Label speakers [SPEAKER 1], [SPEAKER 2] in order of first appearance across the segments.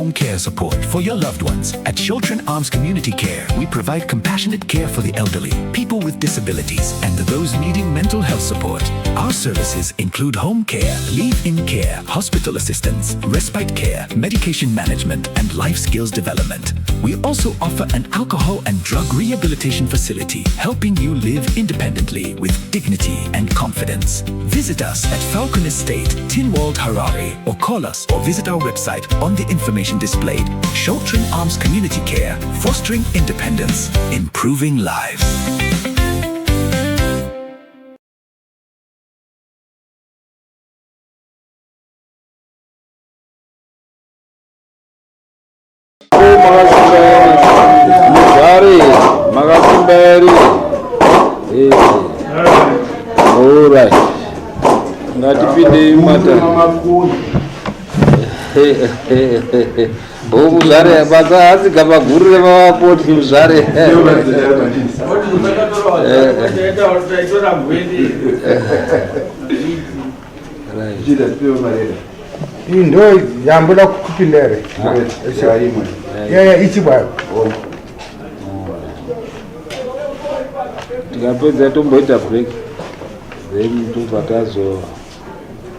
[SPEAKER 1] home care support for your loved ones? At Children Arms Community Care, we provide compassionate care for the elderly, people with disabilities, and those needing mental health support. Our services include home care, live in care, hospital assistance, respite care, medication management, and life skills development. We also offer an alcohol and drug rehabilitation facility, helping you live independently with dignity and confidence. Visit us at Falcon Estate, Tinwald, Harare, or call us or visit our website on the information displayed. Sheltering Arms Community Care, fostering independence, improving lives.
[SPEAKER 2] Muzvare makasimba here? Alright. Ngatipindei mumata. O muzvare basa hasi gamba guru remavapoti muzvare. Right.
[SPEAKER 3] Iyi ndo yamboda kupinda here? Yaya ichi bwayo.
[SPEAKER 2] Tikapedza tomboita break then tobva tazo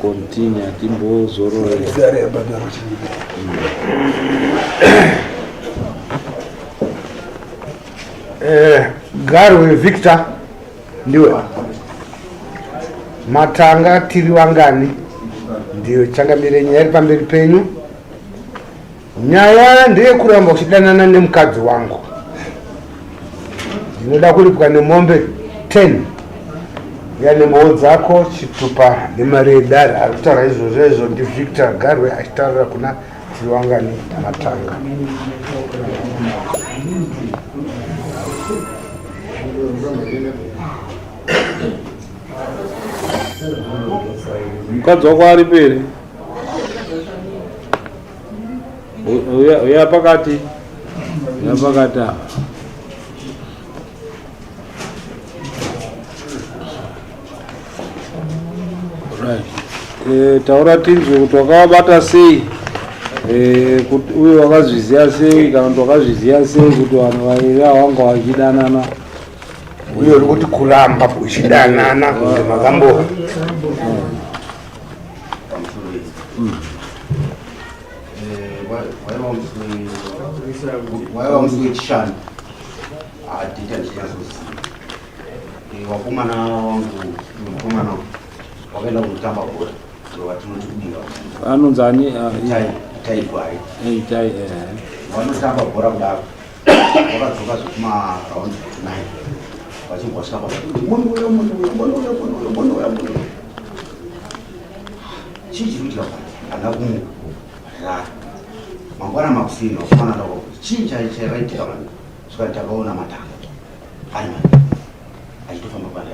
[SPEAKER 2] continue timbozorora.
[SPEAKER 3] Eh, Garwe Victor ndiwe matanga tiri vangani ndiyo changamire nyaya iri pamberi penyu nyaya ndeyekuramba uchidanana nemukadzi wangu ndinoda kuripwa nemombe 10 uya nembowo dzako chitupa nemari yedare ari kutaura izvozvo izvo ndivictor garwe achitaurira kuna tiriwangani matanga
[SPEAKER 2] Mukadzi wako aripo here? Uya pakati, uya pakati apa. Right. Eh, taura tinzwe kuti wakavabata sei eh, kuti uye wakazviziva sei kana kuti wakazviziva sei kuti vanhu vaviri ava vanga vachidanana.
[SPEAKER 3] Uye uri kuti kuramba uchidanana kunge makambo
[SPEAKER 4] Waiva musi wechishanu adhita ndichinyasoziva vakomana vangu mukomana wakaenda kunotamba bhora vatinoti kubika
[SPEAKER 2] anonzi ani
[SPEAKER 4] itai gwai
[SPEAKER 2] itai
[SPEAKER 4] vanotamba bhora kudaro Wakadzoka zvekuma round 9 vachibva vasvika pa monouya monouya monouya monouya monouya monouya chii chiri kuitika pa handina kumuka rara mangwana makuseni vakomana ndako chii chaitika mani svika takaona matanga ari mani achitofamba paya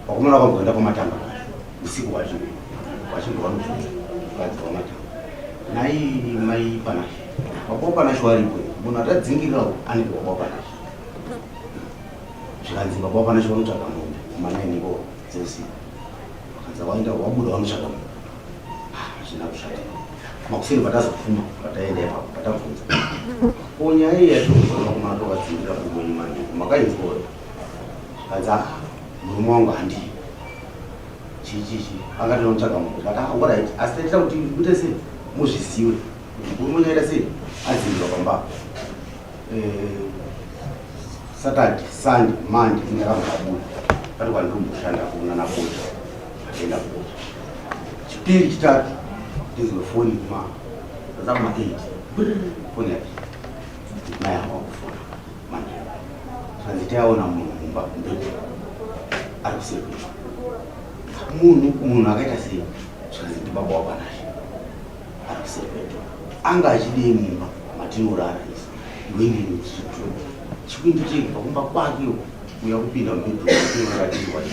[SPEAKER 4] vakomana vakamboenda kwamatanga usiku hwacho vachibva vanobvunza mukadzi wamatanga nai mai panashe baba wapanashe waripo munhu atadzingirirawo anenge baba wapanashe zvikanzi baba wapanashe vanotsvaga mombe kumanainiko dzeusiku vakanzi waenda wabuda vanotsvaga mombe hazvina kushata makuseni patazofuma pataenda ipapo patabvunza ko nyaya iyi yatiri vakomana tovadzingirira kumwenyu manje makainzwa Zvikanzi ah murume wangu handii chii chii chii akati nomutsvaga munhu ndikati ah alright asi taitira kuti muite sei muzvizive kuti murume wenyu aita sei adzingirwa pamba eh, Saturday Sunday Monday ini ndakabva pati kwandiri kumboshanda kuna nabocha akaenda kubocha chipiri chitatu ndinzwe foni kuma kuma 8 foni yapi mai ava kufona Manheru zvanzi taona munhu mumba mubedroom ari kuseri kwemba. Munhu munhu akaita sei? Zvikanzi ndibaba waPanashe ari kuseri kwedo. Anga achidei mumba matinorara isu iwe ndini tisu chikwindi chekubva kumba kwake uko kuuya kupinda mubedroom matinorara tiri wani.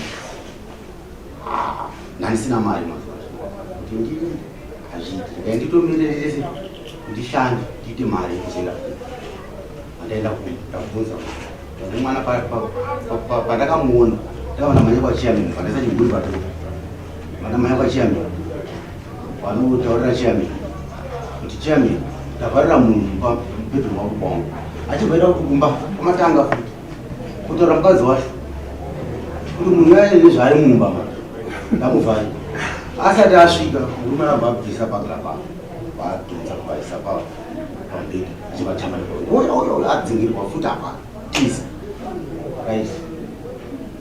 [SPEAKER 4] Ah, ndandisina mari mazuva acho kuti ndini hazviiti regai nditomirerese ndishande ndiite mari yekuzoenda Pandaenda ndabvunza kuti mwana pandakamuona ndakaona mhanya kwachairman pandaisa chiguri pato vana mhanya kwachairman vanotaurira chairman Kuti chairman ndavharira munhu mumba mubedroom wako kwangu. Achibva aenda kuti kumba kwamatanga futi. Kutaura mukadzi wacho. Kuti munhu uya nezvaari mumba manje. Ndamuvharira. Asati asvika murume akabva abvisa bhagla pavo. Vadhonza kuvaisa pavo pamubhedha. Achivatamba oya oya oya adzingirwa futi apa. Tiza. Right.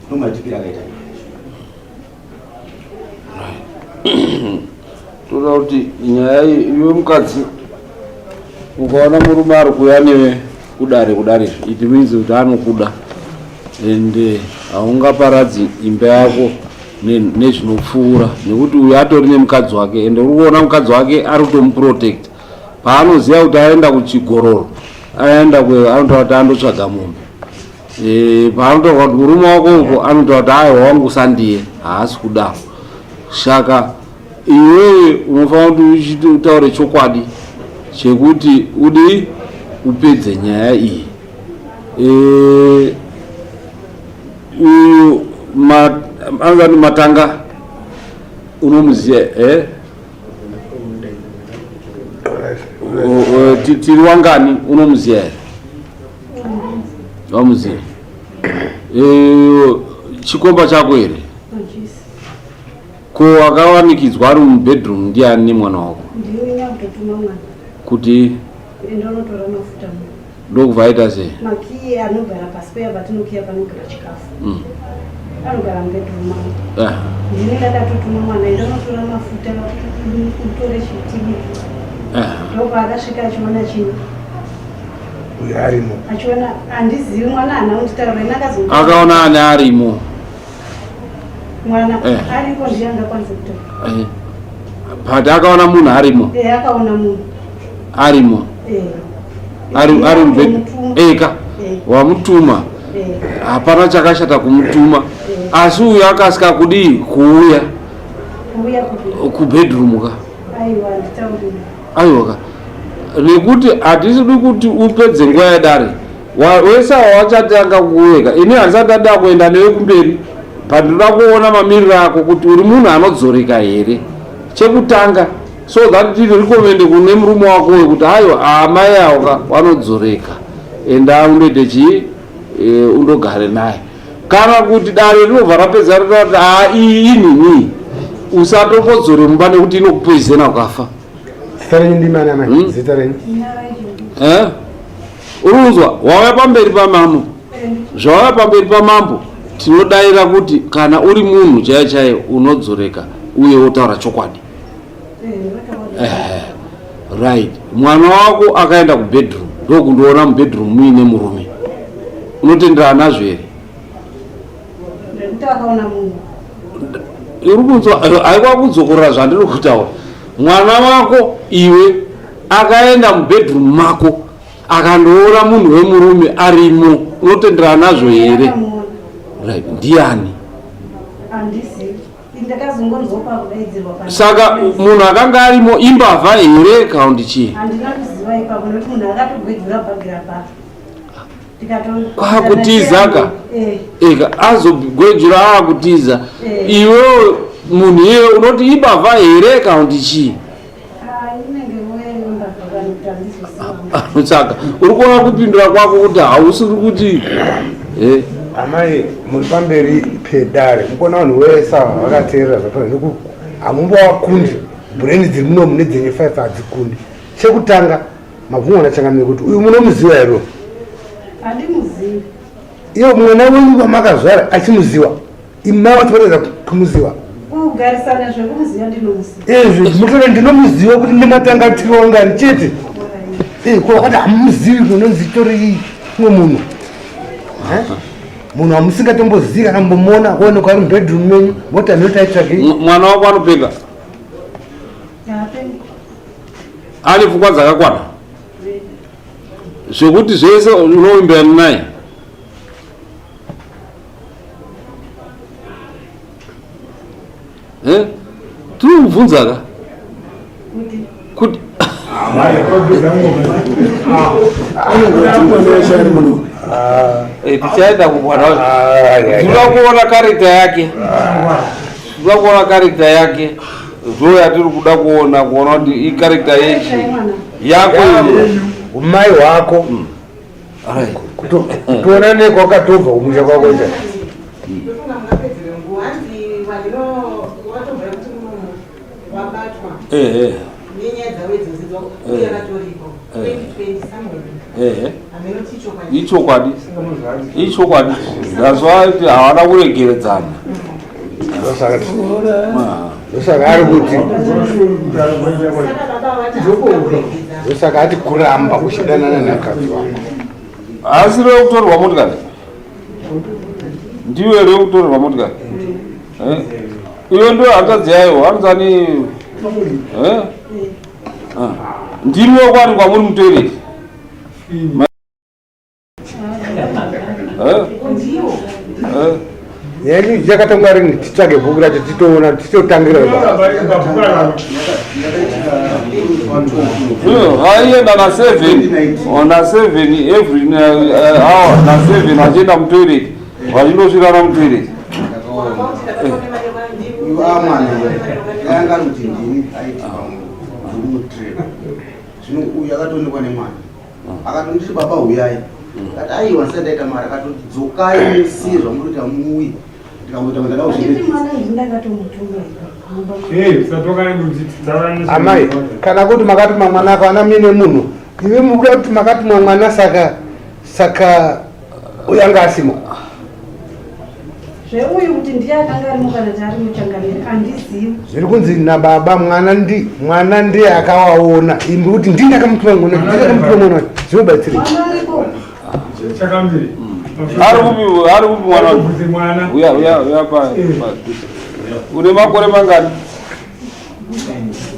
[SPEAKER 4] Ndomaitikira akaita.
[SPEAKER 2] Toda kuti nyaya iyi iwe mukadzi ukaona murume ari kuuya newe kudare kudare it means kuti anokuda and eh, haungaparadzi imba yako nezvinopfuura nekuti uyu atori nemukadzi wake and uri kuona mukadzi wake ari kutomuprotect paanoziva kuti aenda kuchigororo aenda anotaura kuti andotsvaga mombe Eh, paanotaura kuti murume wako uko anotaura kuti aiwa wangu sandiye haasi kudaro saka iwewe unofanira kuti utaure chokwadi chekuti udi upedze nyaya iyi eh, uyu anozani matanga unomuziva eh? Tiri wangani unomuziva here Wamuziva. Eh, chikomba chako here? Ko akawanikidzwa ari mubedroom ndiani nemwana wako? Kuti ndokubva aita sei?
[SPEAKER 5] Makiyi anogara pasi peya patinokiya panogara chikafu. Mm. Anogara mubedroom mangu. Ah. Ndini ndakatotuma mwana enda unotora mafuta utore chitibiki. Ah. Ndopaakasvika achiona chii?
[SPEAKER 3] Uyo arimo.
[SPEAKER 5] Achiona handizivi mwana haana kunditaura ini akazo.
[SPEAKER 2] Akaona ani arimo.
[SPEAKER 5] Mwana eh. Ariko ndiye angakwanisa kutaura.
[SPEAKER 2] Eh. But akaona munhu arimo.
[SPEAKER 5] Eh, akaona munhu.
[SPEAKER 2] Arimo.
[SPEAKER 5] Eh.
[SPEAKER 2] Ari ari mubed. Eka. Eh. Wamutuma.
[SPEAKER 5] Eh.
[SPEAKER 2] Hapana chakashata kumutuma.
[SPEAKER 5] Eh.
[SPEAKER 2] Asi uyo akasika kudii kuuya.
[SPEAKER 5] Kuuya kupi?
[SPEAKER 2] Kubedroom ka.
[SPEAKER 5] Aiwa nditaurire.
[SPEAKER 2] Aiwa ka nekuti hatisidi kuti upedze nguva yedare wese awa wachatanga kuweka ini handisati ndada kuenda newe kumberi but ndoda kuona mamiriro ako kuti uri munhu anodzoreka here chekutanga so that tiri recommend kune murume wako uyo kuti aiwa amai awo ka wanodzoreka enda undoite chii e, undogare naye kana kuti dare rinobva rapedza rinoda kuti haa iyi inini usatombodzore mumba nekuti inokupoizena ukafa
[SPEAKER 3] Zita renyu ndimani amai?
[SPEAKER 2] Hmm?
[SPEAKER 3] Zita renyu?
[SPEAKER 2] Eh? Uri kunzwa wauya pamberi pamambo zvauya pamberi pamambo tinodaira kuti kana uri munhu chaiye chaiye unodzoreka uye wotaura chokwadi eh, right mwana wako akaenda kubedroom ndokundoona mubedroom muine murume unotenderana nazvo here uri kunzwa haikwa kudzokorora zvandiri kutaura mwana wako iwe akaenda mubedroom mako akandoona munhu wemurume arimo unotenderana nazvo here right ndiani saka munhu akanga arimo imbavha here kana kuti chii Kwakutiza ka
[SPEAKER 5] eh.
[SPEAKER 2] eka azogwejura akutiza
[SPEAKER 5] eh.
[SPEAKER 2] iwe munhu iye unoti imbavha here kana kuti chii saka uri kuona kupindura kwako kuti hausiri kuti
[SPEAKER 3] eh. Amai muri pamberi pedare mukuona vanhu wese ava vakateerera zvataura neku hamumbovakundi brain dziri muno mune dzenyu five hadzikundi chekutanga mabvunwa nachangamire kuti uyu munomuziva here
[SPEAKER 5] handimuzivi
[SPEAKER 3] iyo mwana wenyu wamakazvara achimuziva imai wachifanira kumuziva
[SPEAKER 5] kugarisana zvekumuziva ndinomuziva
[SPEAKER 3] izvi mutora ndinomuziva kuti ndimatanga tiriwangani chete eh, ko wakati hamuzivi unonzi tori mumwe munhu eh? Munhu wamusingatombozivi kana kumbomuona kuonekwa ari mubedroom menyu moti hameno taitsvagei.
[SPEAKER 2] Mwana wako anopenga? Ane pfungwa dzakakwana zvekuti zvese unovimbirana naye? Eh? Tiri kubvunza ka kuti eh, tichaenda kumwana wacho tinoda kuona karekta yake tinoda kuona karekta yake. Ndo yatiri kuda kuona kuona kuti icharacter yechi yako iyo.
[SPEAKER 3] Umai hwako. Kutoona nekwakatobva kumusha kwako cha.
[SPEAKER 6] Ndofunga mungapedzere nguva hanzi vanhu watobva kuti munhu wabatwa nenyaya dzavo idzodzidzo uye akatoriko 2020 somewhere. Hameno chichokwadi.
[SPEAKER 2] Ichokwadi, ichokwadi. That's why kuti havana kuregeredzana.
[SPEAKER 3] Ndosaka ari kuti
[SPEAKER 6] Saka baba vati havana kuregedzana.
[SPEAKER 3] Ndosaka ati kuramba kuchidanana nemukadzi wako.
[SPEAKER 2] Asi rekutorerwa motikari ndiwe rekutorerwa motikari. Eh? Iyo ndo hanzvadzi yayo hanzani. Eh? Ah. Ndimi wekwani kwamuri mutoilet. Eh? Eh?
[SPEAKER 3] Nyaya yakatangwa rini? Titsvage bhuku racho titoona titotangira.
[SPEAKER 2] Aienda na7 na7 every hour na7 achienda mutoilet, vachindosvirana mutoilet.
[SPEAKER 4] Uyu amwana yanga ari kuti ndini aiti pamwe ndiri mutrip. Zvino uyu akatoonekwa nemwana, akatonditi, "Baba, huyai." Kati, "Aiwa, ndisati ndaita mari." Akatoti, "Dzokai musiye zvamuri kuita muuye." Ndikamboita ndada
[SPEAKER 5] Handiti
[SPEAKER 4] kuzviregedza.
[SPEAKER 5] mwana izvi ndakatomutuma mumba.
[SPEAKER 3] Amai, kana kuti makatuma mwana akawana mine munhu, iwe mukuda kuti makatuma mwana, saka uyu anga asimo.
[SPEAKER 5] Zveuyu kuti ndiye akanga arimo kana kuti ari muchangamiri handizivi.
[SPEAKER 3] Zviri kunzi nababa mwana ndi mwana ndiye akawaona, imi kuti ndini akamutuma mwana, ndini akamutuma mwana, zvinobatsirei?
[SPEAKER 5] Mwana ariko.
[SPEAKER 7] Chakambiri.
[SPEAKER 2] Ari kupi? Ari kupi mwana?
[SPEAKER 7] Kubvunze mwana.
[SPEAKER 2] Uya, uya, uya une makore mangani?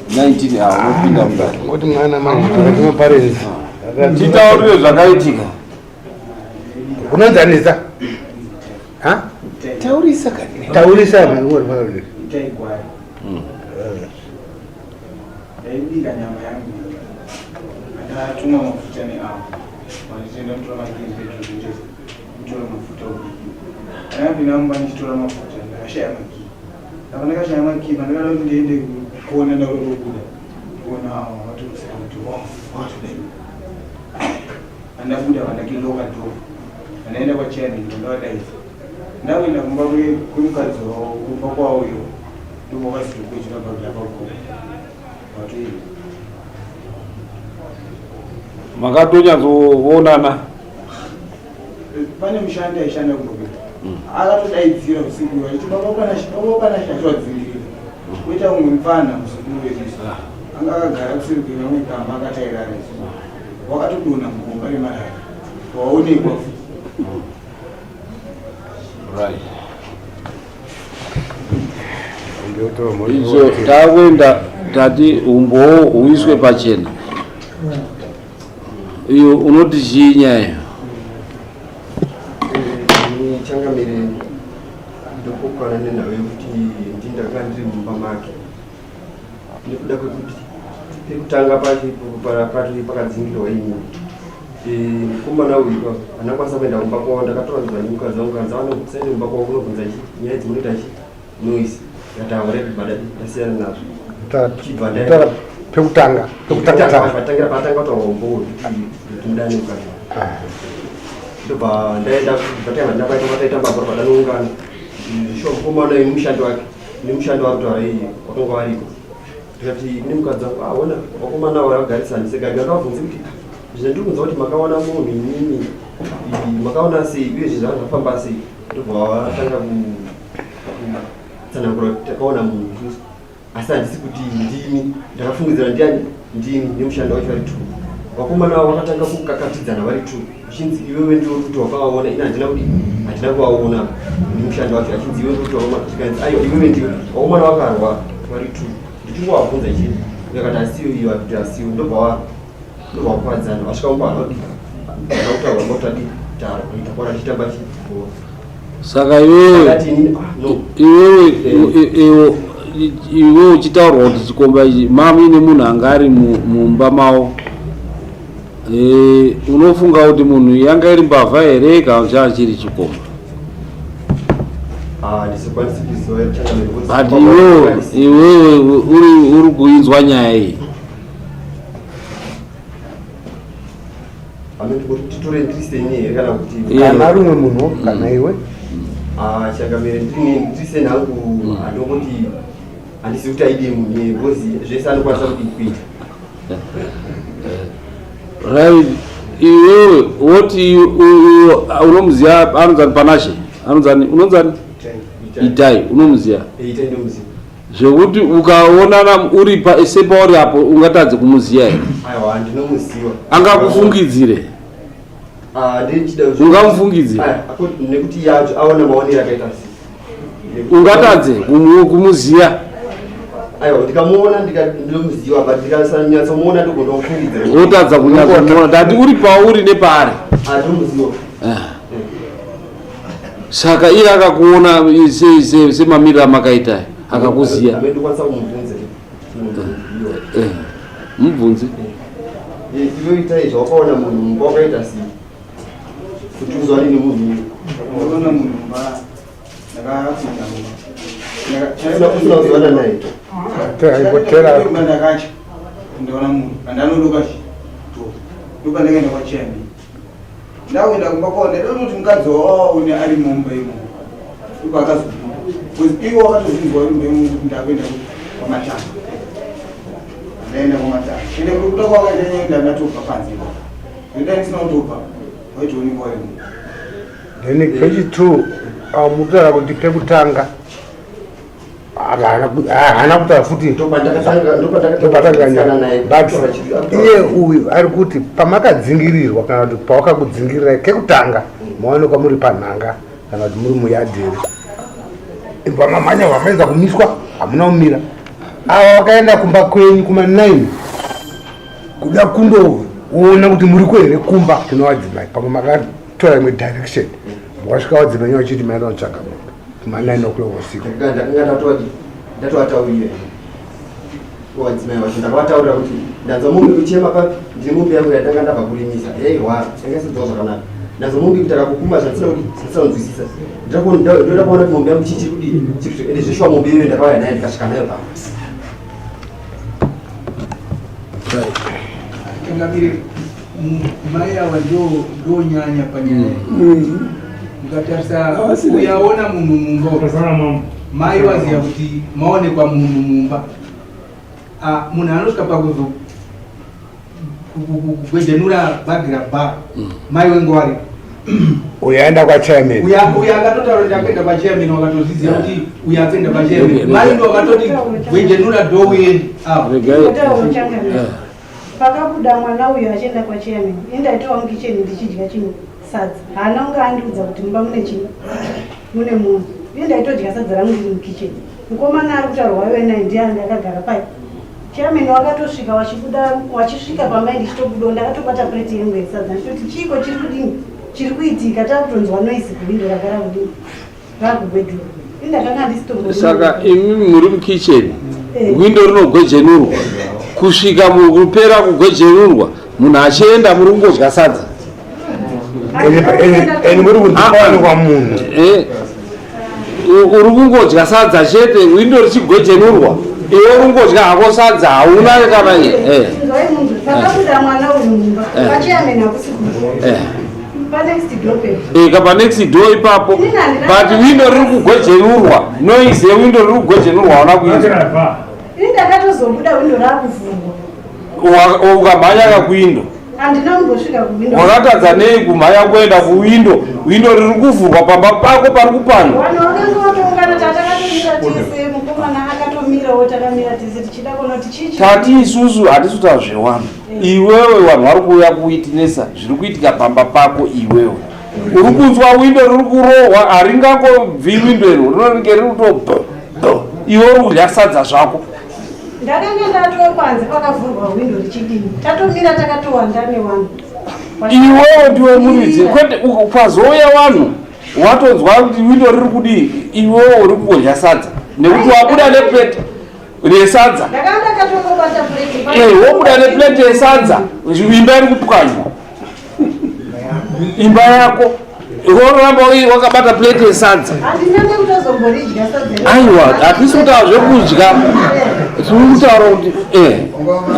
[SPEAKER 2] 19. Ah, unopinda mudare.
[SPEAKER 3] Kuti mwana manje pakati maparents.
[SPEAKER 2] Titaurire zvakaitika.
[SPEAKER 3] Unonzanisa ha?
[SPEAKER 1] Taurisa kani.
[SPEAKER 3] Taurisa.
[SPEAKER 8] Itai gwai. Ndaibika nyama yangu, ndatumwa mafuta neavo vanditenda kutora makii petrol, kutora mafuta ubiki. Ndakapinda mumba ndichitora mafuta, ndakashaya makii. Saka ndakashaya makii, pandakada kuti ndiende kuona ndaurokubuda kuona avo vatorosera kuti watodai. Andabuda, vandakiloka door, andaenda kwachairman, ndavadaidza. Ndakuenda kumba kwemukadzi wavo, kumba kwavo iyo ndobvakazitokwechera bhagila pagoma watoenda.
[SPEAKER 2] Makatonyatsoonana?
[SPEAKER 8] Pane mushandi aishanda kumba kwedu akatodaidzira usiku achiti, "Baba Panashe, Baba Panashe," achiwadzingirira. Koita umwe mufana muzukuru wedu isu anga akagara kuseri kwekamwe kamba akatairara isu, wakatodonha mugomba remarara, waonekwa futi.
[SPEAKER 2] Right, izvo takuenda tati umbowo huiswe pachena. Iyo unoti chii nyaya?
[SPEAKER 9] Ini changamire, ndokokwana nenhau yekuti ndindanga ndiri mumba make nekuda kwekuti pekutanga pacho pakadzingirwa inini. Mukomana uyu handakwanisa kuenda kumba kwavo. Ndakatoranzwa nemukadzi wangu, kanzi anosaende kumba kwavo kunobvunza chi nyaya dzinoita chi noise. Ndataura badadi, ndasiyana nazvo. Chibva ndaenda.
[SPEAKER 3] Pekutanga pekutanga tanga.
[SPEAKER 9] Patangira patanga kutaura umbowo kuti mudane mukadzi wangu, ndobva ndaenda vatanga ndakaita vataita mbabva patanoungana shuwa. Mukomana uyu nemushandi wake, nemushandi wari kutaura iye, wakanga wariko. Ndikati nemukadzi wangu, "Aona vakomana ava vagarisani." Saka ndakavabvunze kuti, "Zvino ndiri kunzwa kuti makaona munhu inini, makaona sei uye zvinhu zvanga zvafamba sei?" Ndobva vatanga kutsanangura kuti takaona munhu isusu, asi handisi kuti ndimi, ndakafungidzira ndiani, ndimi nemushandi wacho vari two. Vakomana avo vakatanga kukakatidzana vari two, zvichinzi, "Iwewe ndiwe kuti wakavaona, ini handina kudi, handina kuvaona." Nemushandi wacho achinzi, "Iwe ndiwe kuti wakaona." Zvikanzi, "Aiwa, iwewe ndiwe." Vakomana vakarwa vari two. Ndichingovabvunza chii, akati asiyo iyo, akuti asiyo. Ndobva vakwadzana vasvika mumba, vanodi kutaurwa ngotadi taro kuita kwana tichitamba chibhora.
[SPEAKER 2] Saka iwewe
[SPEAKER 9] Akati inini, ah, no.
[SPEAKER 2] Iwewe uchitaurwa kuti chikomba ichi mamuine munhu anga ari mumba mavo, unofunga kuti munhu yanga iri mbavha here kana kuti changa chiri chikomba?
[SPEAKER 9] Handizokwanisi kuziva, changamire.
[SPEAKER 2] But iwewe iwewe uri kuinzwa nyaya iyi.
[SPEAKER 9] Amene kuti titore ndiri seni here kana kuti
[SPEAKER 3] kana rumwe munhu kana iwe?
[SPEAKER 9] Ah, changamire, ndiri seni hangu. Handongoti handisi kuti aide munhu iye, because zvese anokwanisa kuti kuita.
[SPEAKER 2] Right, iwewe woti unomuziva anonzani Panashe, anonzani, unonzani? Itai, unomuziva?
[SPEAKER 9] Itai ndomuziva.
[SPEAKER 2] Zvekuti ukaonana uri sepauri apo, ungatadze kumuziva here?
[SPEAKER 9] Aiwa, ndinomuziva.
[SPEAKER 2] Angakufungidzire?
[SPEAKER 9] Ah, ndichida
[SPEAKER 2] Ungamufungidzira?
[SPEAKER 9] Nekuti yacho aona maonero akaita sei.
[SPEAKER 2] Ungatadze kumuziva?
[SPEAKER 9] Aiwa, ndikamuona ndinomuziva, but ndikasanyatsomuona ndogona kufungidzira.
[SPEAKER 2] Wotadza kunyatsomuona. Ndati uri pauri nepaari.
[SPEAKER 9] Ah, ndinomuziva.
[SPEAKER 2] Ah. Saka iye akakuona semamiriro amakaita, akakuziva?
[SPEAKER 9] Amene ndokwanisa kumubvunza.
[SPEAKER 2] Mubvunze.
[SPEAKER 9] Iwe Itai, zvawakaona munhu mumba wakaita sei kuti uzwane nemunhu iwe?
[SPEAKER 8] Ndakaona munhu mumba, ndakapinda mumba.
[SPEAKER 9] Usina kuzivana naye?
[SPEAKER 3] Aingotera.
[SPEAKER 8] Mumba ndakacha, ndaona munhu andanodoka chi to ndopandakaenda kwachairman. Ndakuenda kumba kwao, ndaida kuti mukadzi wawaone ari mumba imomo. Ndipo akazobuda, because iwo wakatozinzwa uri mumba imomo kuti ndakuenda kwamatanga. Ndaenda kwamatanga, ende kubuda kwakaita ndatobva panze ipapo. Ndai ndisina kutobva, waitoonekwa imomo.
[SPEAKER 3] Then page two, mukutaura kuti pekutanga haana kutaura futi.
[SPEAKER 9] Ndopandakatanga naye.
[SPEAKER 3] But iye uyu ari kuti pamakadzingirirwa, kana kuti pawakakudzingirirai kekutanga, maonekwa muri panhanga kana kuti muri muyadheri, vamamhanya vamaedza kumiswa, hamuna kumira. Ava vakaenda kumba kwenyu kuma9 kuda kundoona kuti muriko here kumba kuna vadzimai. Pamwe makatora imwe direction, wakasvika vadzimai vachiti maenda kutsvaga mombe kuma9 o'clock usiku.
[SPEAKER 9] Ndakanga ndatovataurira vadzimai vacho, ndakavataurira kuti ndanzwa mombe kuchema papi. Ndine mombe yangu yandanga ndabva kurimisa, yairwara, yanga isinzwa zvakanaka. Ndanzwa mombe kutaka kukuma zvandisina kuti zvandisina kunzwisisa. Ndoda kuona kuti mombe yangu chii chiri kudii, chiri kuti. Ende zveshuwa mombe iyoyo ndakauya nayo, ndikasvika nayo papa.
[SPEAKER 8] Changamire, mai ava ndonyanya panyaya. Mukatarisa, uyaona munhu mumba, mai waziva kuti maonekwa munhu mumba. Ah, munhu anosvika pakuzo kugwejenura bhagi rabha, mai wengu wari
[SPEAKER 3] Uyu aenda kwachairman.
[SPEAKER 8] Uya akatotaura kuti akuenda kwachairman, wakatozviziva kuti uyu akuenda kwachairman. Mai ndo wakatoti gwejenura door uende apo.
[SPEAKER 5] Kutaura, changamire, pakabuda mwana uyu achienda kwachairman, indaitova mukicheni ndichidya chinhu sadza. Haana kunge andiudza kuti mumba mune chii, mune munhu. Ini ndaitodya sadza rangu ndiri mukicheni. Mukomana ari kutaurwa waive naye ndiye anga akagara pai. Chairman wakatosvika wachibuda, wachisvika pamai ndichitobudawo, ndakatobata plate yangu yesadza ndichitoti chiiko chiri kudini, chiri kuitika. Takutonzwa noise kuwindo ragara kudini, rakugwedura. Ini ndakanga ndisitombo.
[SPEAKER 2] Saka imi muri mukicheni, windo rinogwejenurwa kusvika mukupera kugwejenurwa, munhu achienda, muri kungodya sadza.
[SPEAKER 3] Ende muri kunzi pawanikwa munhu.
[SPEAKER 2] Uri kungodya sadza chete, windo richigwejenurwa, iwe uri kungodya hako sadza, hauna kana
[SPEAKER 5] Nzwai munhu, pakabuda mwana uyu mumba, pachairman hakusi kuda, panext door pedu.
[SPEAKER 2] Ka panext door ipapo, but windo riri kugwejenurwa, noise yewindo riri kugwejenurwa hauna kuizwa?
[SPEAKER 5] Ini ndakatozobuda windo raakuvhurwa.
[SPEAKER 2] Ukamhanya kakuwindo?
[SPEAKER 5] Handina kumbosvika kuwindo.
[SPEAKER 2] Wakatadza nei kumhanya kuenda kuwindo, windo riri kuvhurwa pamba pako pari kupanywa?
[SPEAKER 5] Vanhu vakanga vatoungana, tatakatomira tese, mukomana akatomirawo, takamira tese tichida kuona kuti chii
[SPEAKER 2] Tati isusu hatisi kutaura zvevanhu. Iwewe, vanhu vari kuuya kuwitnessa zviri kuitika pamba pako. Iwewe uri kunzwa windo riri kurohwa, haringangobvi windo iro, rinonge riri kuto, iwe uri kudya sadza zvako.
[SPEAKER 5] Ndakanga ndatokwanze pakavhurwa windo richidini, tatomira takatowanda nevanhu.
[SPEAKER 2] Iwewe ndiwe muridzi, kwete pazouya vanhu watonzwa kuti windo riri kudii. Iwewe uri kungodya sadza nekuti wabuda neplate resadza.
[SPEAKER 5] Ndakanga ndakatongobata plate.
[SPEAKER 2] Wobuda neplate yesadza, imba iri kupwanywa, imba yako. Unoramba wakabata plate yesadza. Aiwa, hatisi kutaura zvekudya. Tiri kutaura kuti eh.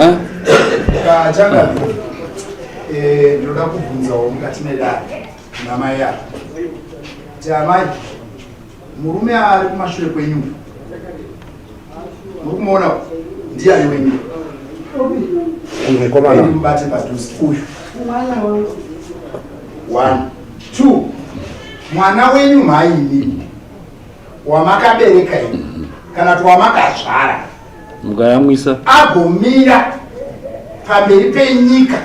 [SPEAKER 3] eh? Changamire, eh, ndinoda kubvunzawo mukati medare namai ava kuti amai murume ari kumashure kwenyu muri kumuona ndiani wenyu
[SPEAKER 10] mukomana
[SPEAKER 3] mubate padhuze uyu one two mwana wenyu mhai imimi wamakabereka imi kana kuti wamakazvara
[SPEAKER 2] mukayamwisa
[SPEAKER 3] agomira pamberi penyika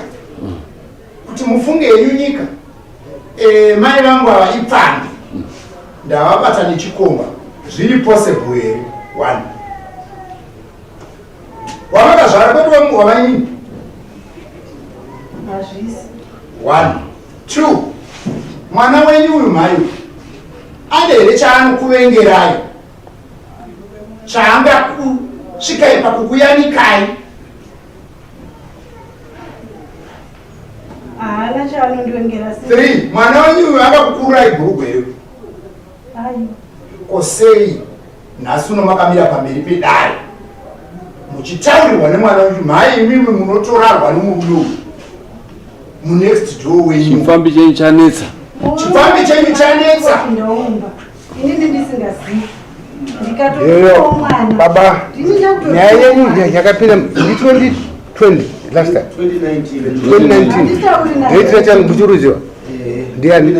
[SPEAKER 3] kuti mufunge yenyu nyika e, mai vangu ava ipfambi ndavabata nechikomba zviri possible here one wamakazvara kwete wamainini one two mwana wenyu uyu mhai uyu ane here chaanokuvengerai chaangakusvikai pakukuyanikai
[SPEAKER 5] Haana chaanondiwengera.
[SPEAKER 3] 3 mwana wenyu uyu akakukururai bhurugwa here?
[SPEAKER 5] Ayo.
[SPEAKER 3] Ko sei nhasi uno makamira pamberi pedare muchitaurirwa nemwana wenyu mhai imimi munotorarwa nemurume uyu munext door wenyu.
[SPEAKER 2] Chipfambi chenyu chanetsa.
[SPEAKER 3] Chipfambi chenyu chanetsa.
[SPEAKER 5] Inini ndisingazivi.
[SPEAKER 10] Yoyo, baba, nyaya yenyu yakapinda ndi 2020 last time. 2019. Date racho muchiruziva? Ndiani?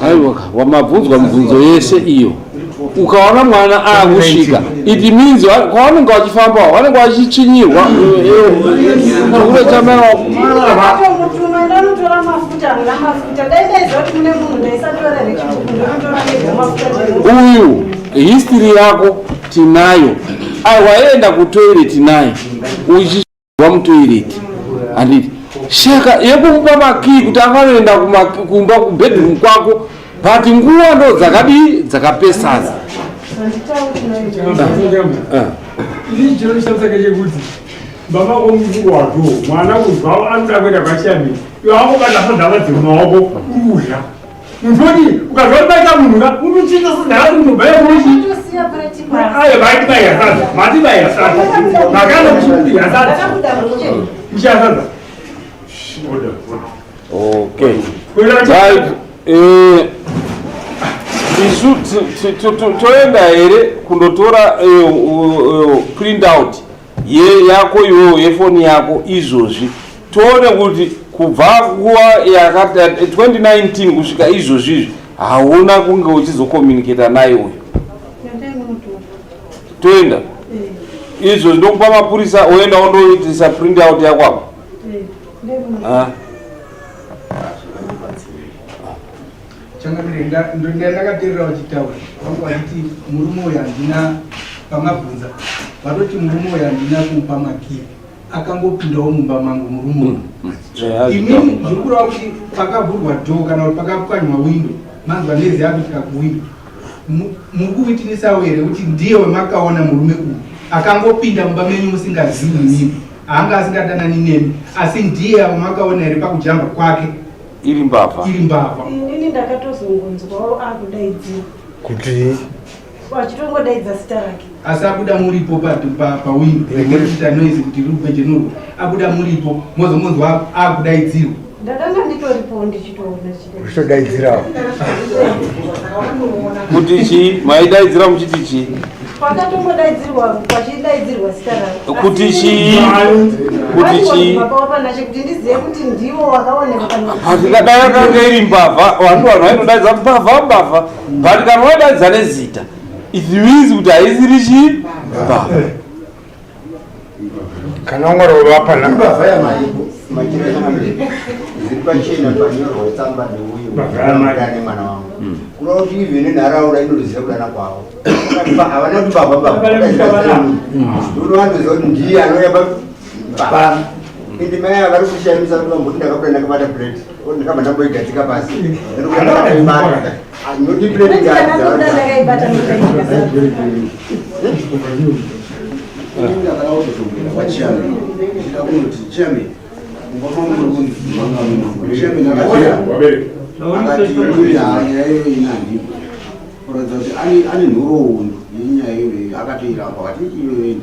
[SPEAKER 2] Aiwa, wamabvunzwa mibvunzo yese iyo. Ukaona mwana aakusvika, it means kwavanenge vachifamba vanenge vachitsvinyirwa.
[SPEAKER 5] Ndakatomutuma ndanotora mafuta hamuna mafuta dai ndaiziva kuti mune munhu ndaisatora here chituku ndonotora ndega mafuta
[SPEAKER 2] uyu history yako tinayo aiwaenda kutoilet naye uchibva mutoilet handiti shaka yekumupa makii kuti afanoenda kumba kubedroom kwako but nguva ndo dzakadii dzakapesana
[SPEAKER 7] Ini chinoshamisa ngechekuti baba vomukuru wako mwana kubva anoda kuenda kwachiyamira iwe wangobata sadza vadzi mumaoko urikudya mutoni ukazwa kuti baita munhu ka unochiita sadza rati munhu baya kuchi ayo vaiti baya sadza mati baya sadza makana kuchikudya sadza kuchiya sadza
[SPEAKER 2] Okay. Right. Eh, isu toenda here kundotora eh, eh, print out ye yako iwewo yefoni yako izvozvi tione kuti kubva nguva yakati 2019 kusvika izvozvi izvi hauna kunge uchizokomunicata naye uyu toenda izvozvi ndokupa mapurisa oenda ondoitisa print out yako apo ah.
[SPEAKER 8] Changamire, ndakateerera vachitaura vangu vachiti murume uyu handina pamabvunza vatoti murume uyu handina kumupa makiyi akangopindawo mumba mangu murume uyu mm, mm. imini zviri kureva kuti pakavhurwa dhoo kana kuti pakapwanywa windo manzwa nezi yakuitika kuwindo muri kuwitinisawo here kuti ndiye wemakaona murume uyu akangopinda mumba menyu musingazivi imimi haanga asingadanani nemi asi ndiye wamakaona here pakujamba kwake
[SPEAKER 2] iri mbavha
[SPEAKER 8] iri mbavha
[SPEAKER 5] inini ndakatozongonzwawo akudaidzira
[SPEAKER 10] kuti
[SPEAKER 5] achitongodaidza zita rake
[SPEAKER 8] asi abuda muripo pawindo rekuita noise kuti riri kubejenurwa abuda muripo mozomonzwa akudaidzirwa
[SPEAKER 5] ndakanga nditoripo ndichitoona
[SPEAKER 10] uchitodaidzirawo
[SPEAKER 2] kuti chii maidaidzira muchiti chii
[SPEAKER 5] Kwakatombodaidzirwa kwachidaidzirwa zita rako.
[SPEAKER 2] Kuti chii? Kuti chii?
[SPEAKER 5] Baba wapanache kuti ndizive kuti ndiwo wakaonekwa pano.
[SPEAKER 2] Hatingadai yakanga iri mbavha, vanhu vanhu vainodaidza mbavha mbavha. But kana waidaidza nezita, it means kuti haisiri chii? Mbavha.
[SPEAKER 10] Kana ungorova pana.
[SPEAKER 4] Mbavha yamaibo. Machira changamire. Zviri pachena panyorwa tsamba neuyu. Mbavha nemwana wangu. Kureva kuti even nenharaunda inotoziva kudana kwavo. Havana kuti mbavha mbavha. Unowandoziva kuti ndiye anouya pa ende mai ava vari kushamisa kuti vamboti ndakabuda ndakabata plate ndakabva ndamboigadzika pasi ndakaibata noti plate
[SPEAKER 3] ndakada kutozongera kwachairman ndida kunoti chairman
[SPEAKER 4] Nyaya iyoyo ini handipo kuratidza kuti ane nhoroondo yenyaya iyoyo, akatoiramba akati iyoyo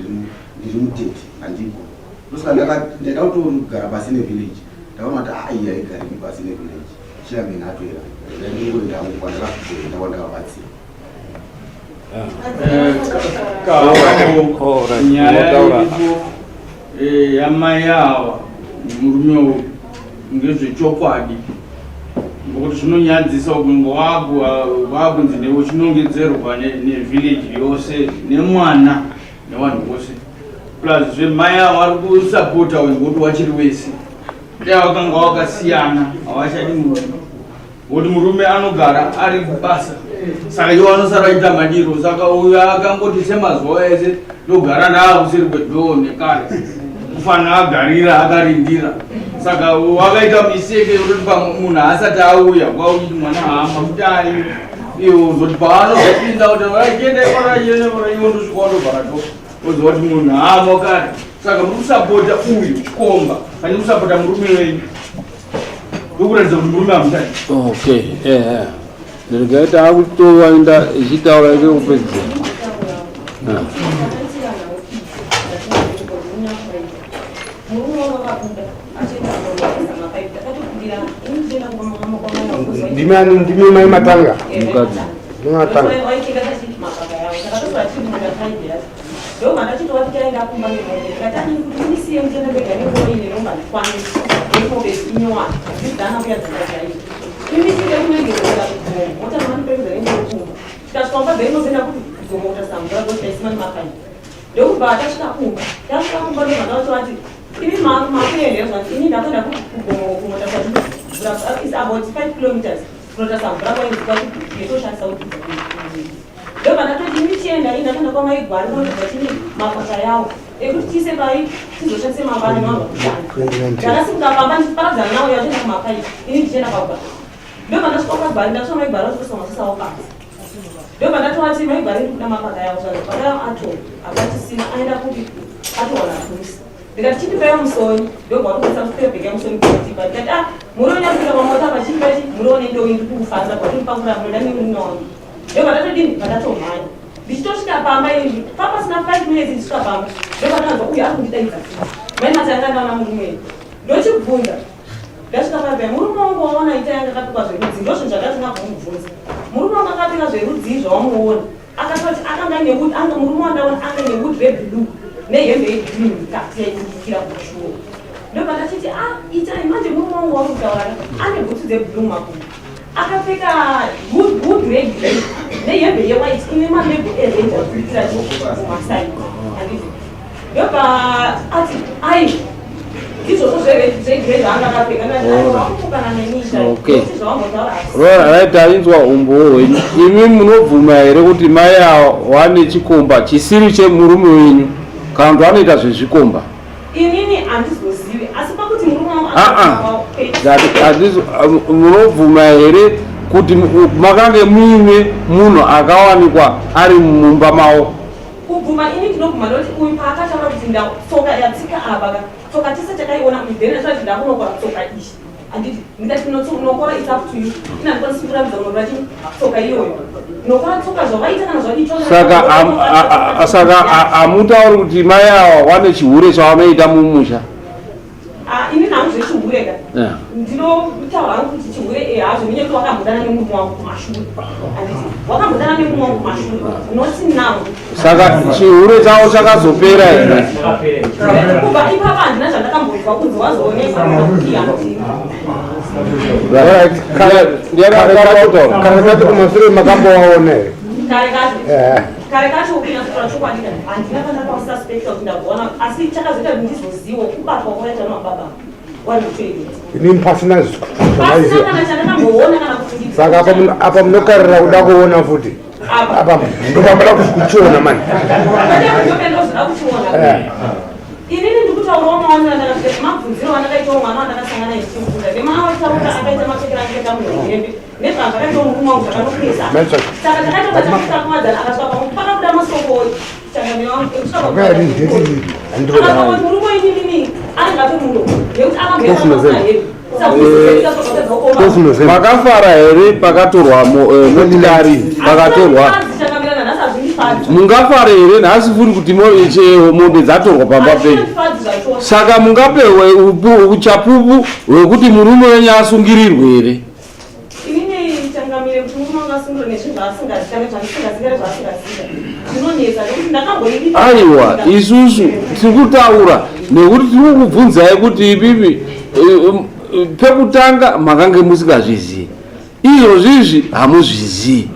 [SPEAKER 4] ndiri mutete, handipo. Ndosaka ndaida kutogara pasi nevillage, ndakaona kuti a iyi haigariki pasi nevillage. Chairman atoiramba, ndingoenda hangu kwandakatoenda kwandakabatsira.
[SPEAKER 8] Nyaya iripo yamai ava murume uyu ngezvechokwadi, ngokuti zvinonyadzisa kunge wakunzi newe uchinongedzerwa nevillage yose nemwana nevanhu vose. Plus zvemai ava vari kusapota uyu ngokuti wachiri wese, dai vakanga wakasiyana havachadi murume, ngokuti murume anogara ari kubasa, saka iwo anosara achiita madiro. Saka uyu akangoti semazuva ese ndogara ndaakuseri kwedhoo nekare, kufanira agarira akarindira. Saka wakaita mistake yekuti pamwe munhu asati auya kwauchiti mwana haa mafuta ayo, iwo uzoti paanozopinda kuti chiendai kora, chiendai kora, iwo ndosvika wandovhara dho, oziva kuti munhu haamo kare. Saka muri kusapota uyu chikomba pane kusapota murume wenyu, ndokuratidza kuti murume hamuchadi.
[SPEAKER 2] Okay, ehe, regai taakutowaenda ichitaura ike kupedzisira.
[SPEAKER 3] Ndimi ani? Ndimi mai Matanga?
[SPEAKER 2] Mukadzi.
[SPEAKER 3] Ndimi Matanga.
[SPEAKER 6] Ndobva ndachitova tichaenda kumba nemombe, ndikati ani kuti mundisiye muchienda ndega nengoro ine romba ndikwane nemombe inyowani dzidzana kuya dzanga chaidzo. Imi tide kunoengerera kugomo, motanga mandiperedza nengoro kumba. Tikasvika kumba bheinozoenda kuti kugomo kutarisa mvura gotaisima nemapaipi. Ndokubva tasvika kumba, tasvika kumba ndobva ndavati imi makuendera zvanzi ini ndakuenda kugomo kunotarisa mvura, is about 5 kilometers kunotarisa mvura kwainzikwa yetoshandisa kuti. Ndobva ndatoti imi chienda, ini ndakaenda kwamaigwari kunotobva chini makwasha yawo ekuti tiise pai tizoshandise mangwana nevanhu vakushanda. Ndakasimuka pamba ndichiparadzana nawo yachienda kumapaipi, ini ndichienda pagwari. Ndobva ndasvika pagwari, ndasvika maigwari vachitoisa masasa pasi. Ndobva ndatovati maigwari ndikuda mapaka yawo, zvanzi paka yawo ato hapachisina, aenda kupi, atowana tusi. Ndikati chindipaiwo musoni, ndobva watokwanisa kuswera bhegi yamusoni kutipa. Ndikati ah, muriwo nyapinda pamota apa, chindipai muriwo nendowi ndikuufanza kwatiri munoda neunoni. Ndobva ndatodini, bva ndatomhanya ndichitosvika pamba izvi papasina 5 minutes ndisvika pamba, ndobva ndanzwa uyu ari kundidaidza futi, mai Matanga, ndaona murume. Ndochibvunza ndasvika pamba, murume wangu waona ita yanga akapfekwa zverudzi? Ndozvinhu zvakatanga kumubvunza. Murume wangu akapfeka zverudzi zvawamuona? Akatoti akanga anga murume wandaona anga nehood reblue nehembe yegreen mukati yaibudikira kumashure. Ndobva ndachiti ah, itai manje murume wangu wauri kutaura ane bhutsu dzeblue mumakumbo, akapfeka hood regreen nehembe yewhite ine malabel ered abudikira kumasaidi, handiti? Ndobva ati ai, izvozvo zvegrey zvaanga akapfeka. Ndakupokana neni. Zvawambotaura.
[SPEAKER 2] Right, ainzwa umbowo hwenyu. Imi munobvuma here kuti mai ava wane chikomba chisiri chemurume wenyu, kana kuti vanoita zvezvikomba?
[SPEAKER 6] Inini handizozivi, asi pakuti murume wangu
[SPEAKER 2] Ah, Munobvuma here kuti makange muine munhu akawanikwa ari mumba mavo?
[SPEAKER 6] Kubvuma ini ndinobvuma nekuti uyu paakataura kuti tsoka yatsika apa ka, tsoka tese takaiona uyu, then achati ndakunokora tsoka iyi, handiti? Ndikati unokora, it's up to you, ina handikwanisi kurambidza kunokora chi tsoka iyoyo, unokora tsoka zvavaita kana zvadii.
[SPEAKER 2] Saka saka hamutauri kuti mai ava wane chihure chavanoita mumusha?
[SPEAKER 6] Ah, ini hangu zvechihure ka, ndinotaura hangu kuti chihure hazvo nenyaya yekuti wakambodana nemurume wangu kumashure, handiti? Wakambodana nemurume wangu kumashure, not now.
[SPEAKER 2] Saka chihure chavo chakazopera here?
[SPEAKER 6] Kubva ipapa handina zvandakambonzwa kunzi wazoonekwa kuti handina.
[SPEAKER 3] Kare kacho kumashure makambowaona here?
[SPEAKER 6] Kare kacho? Kare kacho, kunyatsotaura chokwadi, handina pandakaususpecta kuti ndabona, asi chakazoita kuti ndizozivo kubatwa kwakaita namababa wari kutoilet.
[SPEAKER 3] Inini pasina
[SPEAKER 6] pasina
[SPEAKER 3] zvamaiziva?
[SPEAKER 6] Kana chandakamboona kana kufungidzira.
[SPEAKER 3] Saka apa munokarira kuda kuona futi apa, ndopamada kuchiona mani.
[SPEAKER 6] Ndozoda kuchiona. Inini ndikutaurawo maonero andakasvika nemabvunziro andakaitawo mwana wandakasangana naye ndichimubvunza nemaataura akaita, mapfekero andakaita muhembe nezvazvakaitawo murume wangu zvakanopesa. Saka takaita patakasvika kumadzana, akasvika pamwe pakabuda masoko changamire wangu ekusvika.
[SPEAKER 3] Zvakayari ndeti.
[SPEAKER 6] Murume inini anenge atomuno nekuti.
[SPEAKER 2] Makafara here pakatorwa eh, motikari pakatorwa mungafara here nhasi furi kuti mombe dzatorwa pamba penyu saka mungape uchapupu hwekuti murume wenyu asungirirwe here
[SPEAKER 6] Inini changamire kuti murume wangu asungirwe nezvinhu zvaasingazivi kana zvandisingazivi kana zvaasingazivi zvinonetsa nekuti ndakamboivipa.
[SPEAKER 2] Aiwa isusu tiri kutaura nekuti tiri kukubvunzai kuti imimi eh, um, eh, pekutanga makange musingazvizivi izvozvizvi hamuzvizivi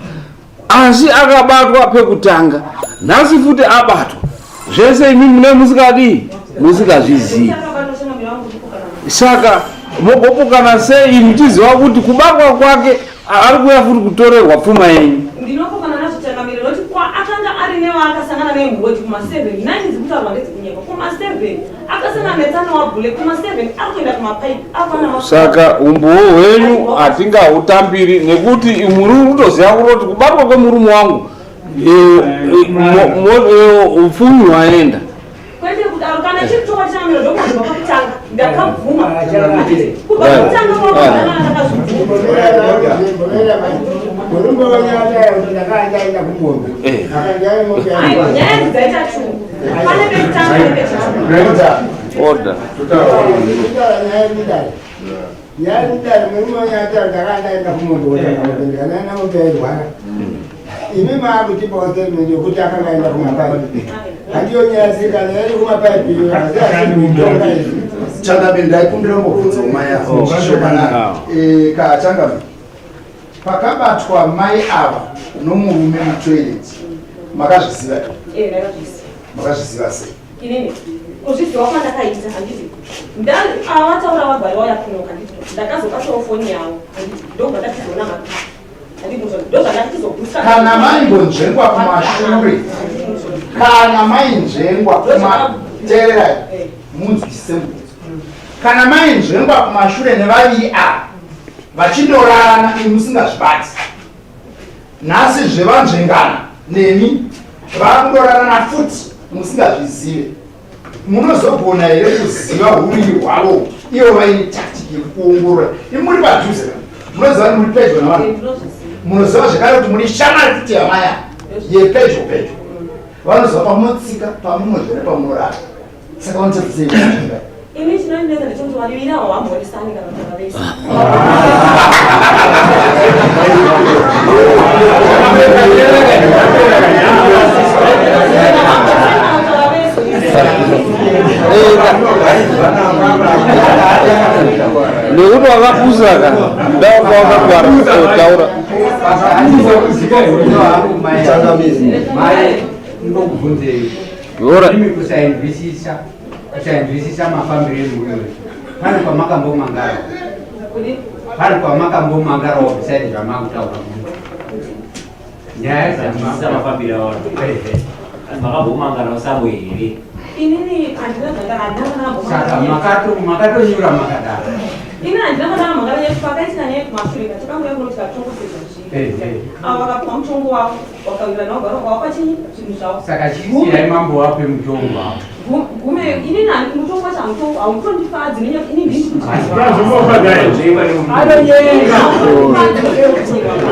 [SPEAKER 2] asi akabatwa pekutanga nhasi futi abatwa zvese imi mune musingadii musingazvizivi saka mogopokana sei muchiziva kuti kubatwa kwake ari kuuya futi kutorerwa pfuma yenyu
[SPEAKER 6] ndinopokana nazvo changamire nokuti kwaakanga ari newaakasangana naye murodhi kuma-7 nine dzikutaurwa ndedzekunyepa kuma-7 akasangana netsano wabhule kuma-7 ari kuenda kumapaipi afana
[SPEAKER 2] saka umbowo hwenyu hatingahutambiri nekuti muri kutoziva kutoti kubatwa kwemurume wangu upfumi hwaenda
[SPEAKER 6] kwete kudaro kana chiri chokwadi changamire ndokunzwa pakutanga ndakabvuma kubva pakutanga kwakuzana ndakazvibvuma aiwa nyaya idzi dzaita chungu pane pekutanga nepechitatu
[SPEAKER 2] order
[SPEAKER 3] Imi maakutipawo statement yekuti akanga aenda kumapaipi. Handiyo nyaya sikana yairi kumapaipi iyo asi asikuitonga izvi.
[SPEAKER 11] Changamire ndaikumbira mubvunzo mai ava zvishomanana. Eh, ka changamire. Pakabatwa mai ava nomurume mutoilet makazviziva here?
[SPEAKER 6] Eh, ndakazviziva.
[SPEAKER 11] Makazviziva sei?
[SPEAKER 6] Inini kuzviziva kwandakaita handiti ava vataura vagwari vauya kunoka handiti ndakazobatawo foni yavo handiti ndobva ndatizoona mapaa
[SPEAKER 11] Kana maimbonzvengwa kumashure, kana mainzvengwa teererai munzwisise mubvunzo. Kana mainzvengwa kumashure nevaviri ava vachindorarana imi musingazvibati, nhasi zvevanzvengana nemi vakundorarana futi musingazvizive, munozogona here kuziva huriri hwavo ivo vaine tactic yekuongorora imi muri padhuze munoziva kuti muri pedyo navanhu munoziva zvekare kuti muri shamwari futi yamaya yepedyo pedyo vanoziva pamunotsika pamunodya nepamunorara saka vanotarisei
[SPEAKER 6] ini chinondinetsa ndechekuti vaviri avo vamhoresani kana kuti vavese
[SPEAKER 2] Nekuti wakapusa ka ndauka wakangwara taura.
[SPEAKER 7] Kusainzwisisa kusainzwisisa mafambiro emurume pane kwamakambomangara pane kwamakambomangarawo beside zvamakutaura
[SPEAKER 12] nyaya dzamafambiro aona makambomangarawo samwe here
[SPEAKER 6] inini handina zvandakandakana
[SPEAKER 7] saka makatonyura makadaro
[SPEAKER 6] ini handina kana mhangara yetu pakaitika nyaya yekumashure ka takanguya kuno tikatongoseza zvinhu avo vakapiwa mutongo wavo wakawirirana wagara wapa chinyi zvinhu zvavo
[SPEAKER 7] saka chisiyai mambo wape mutongo wavo
[SPEAKER 6] gume inini mutongo wacho hautondifadzi nenyaya ini ndini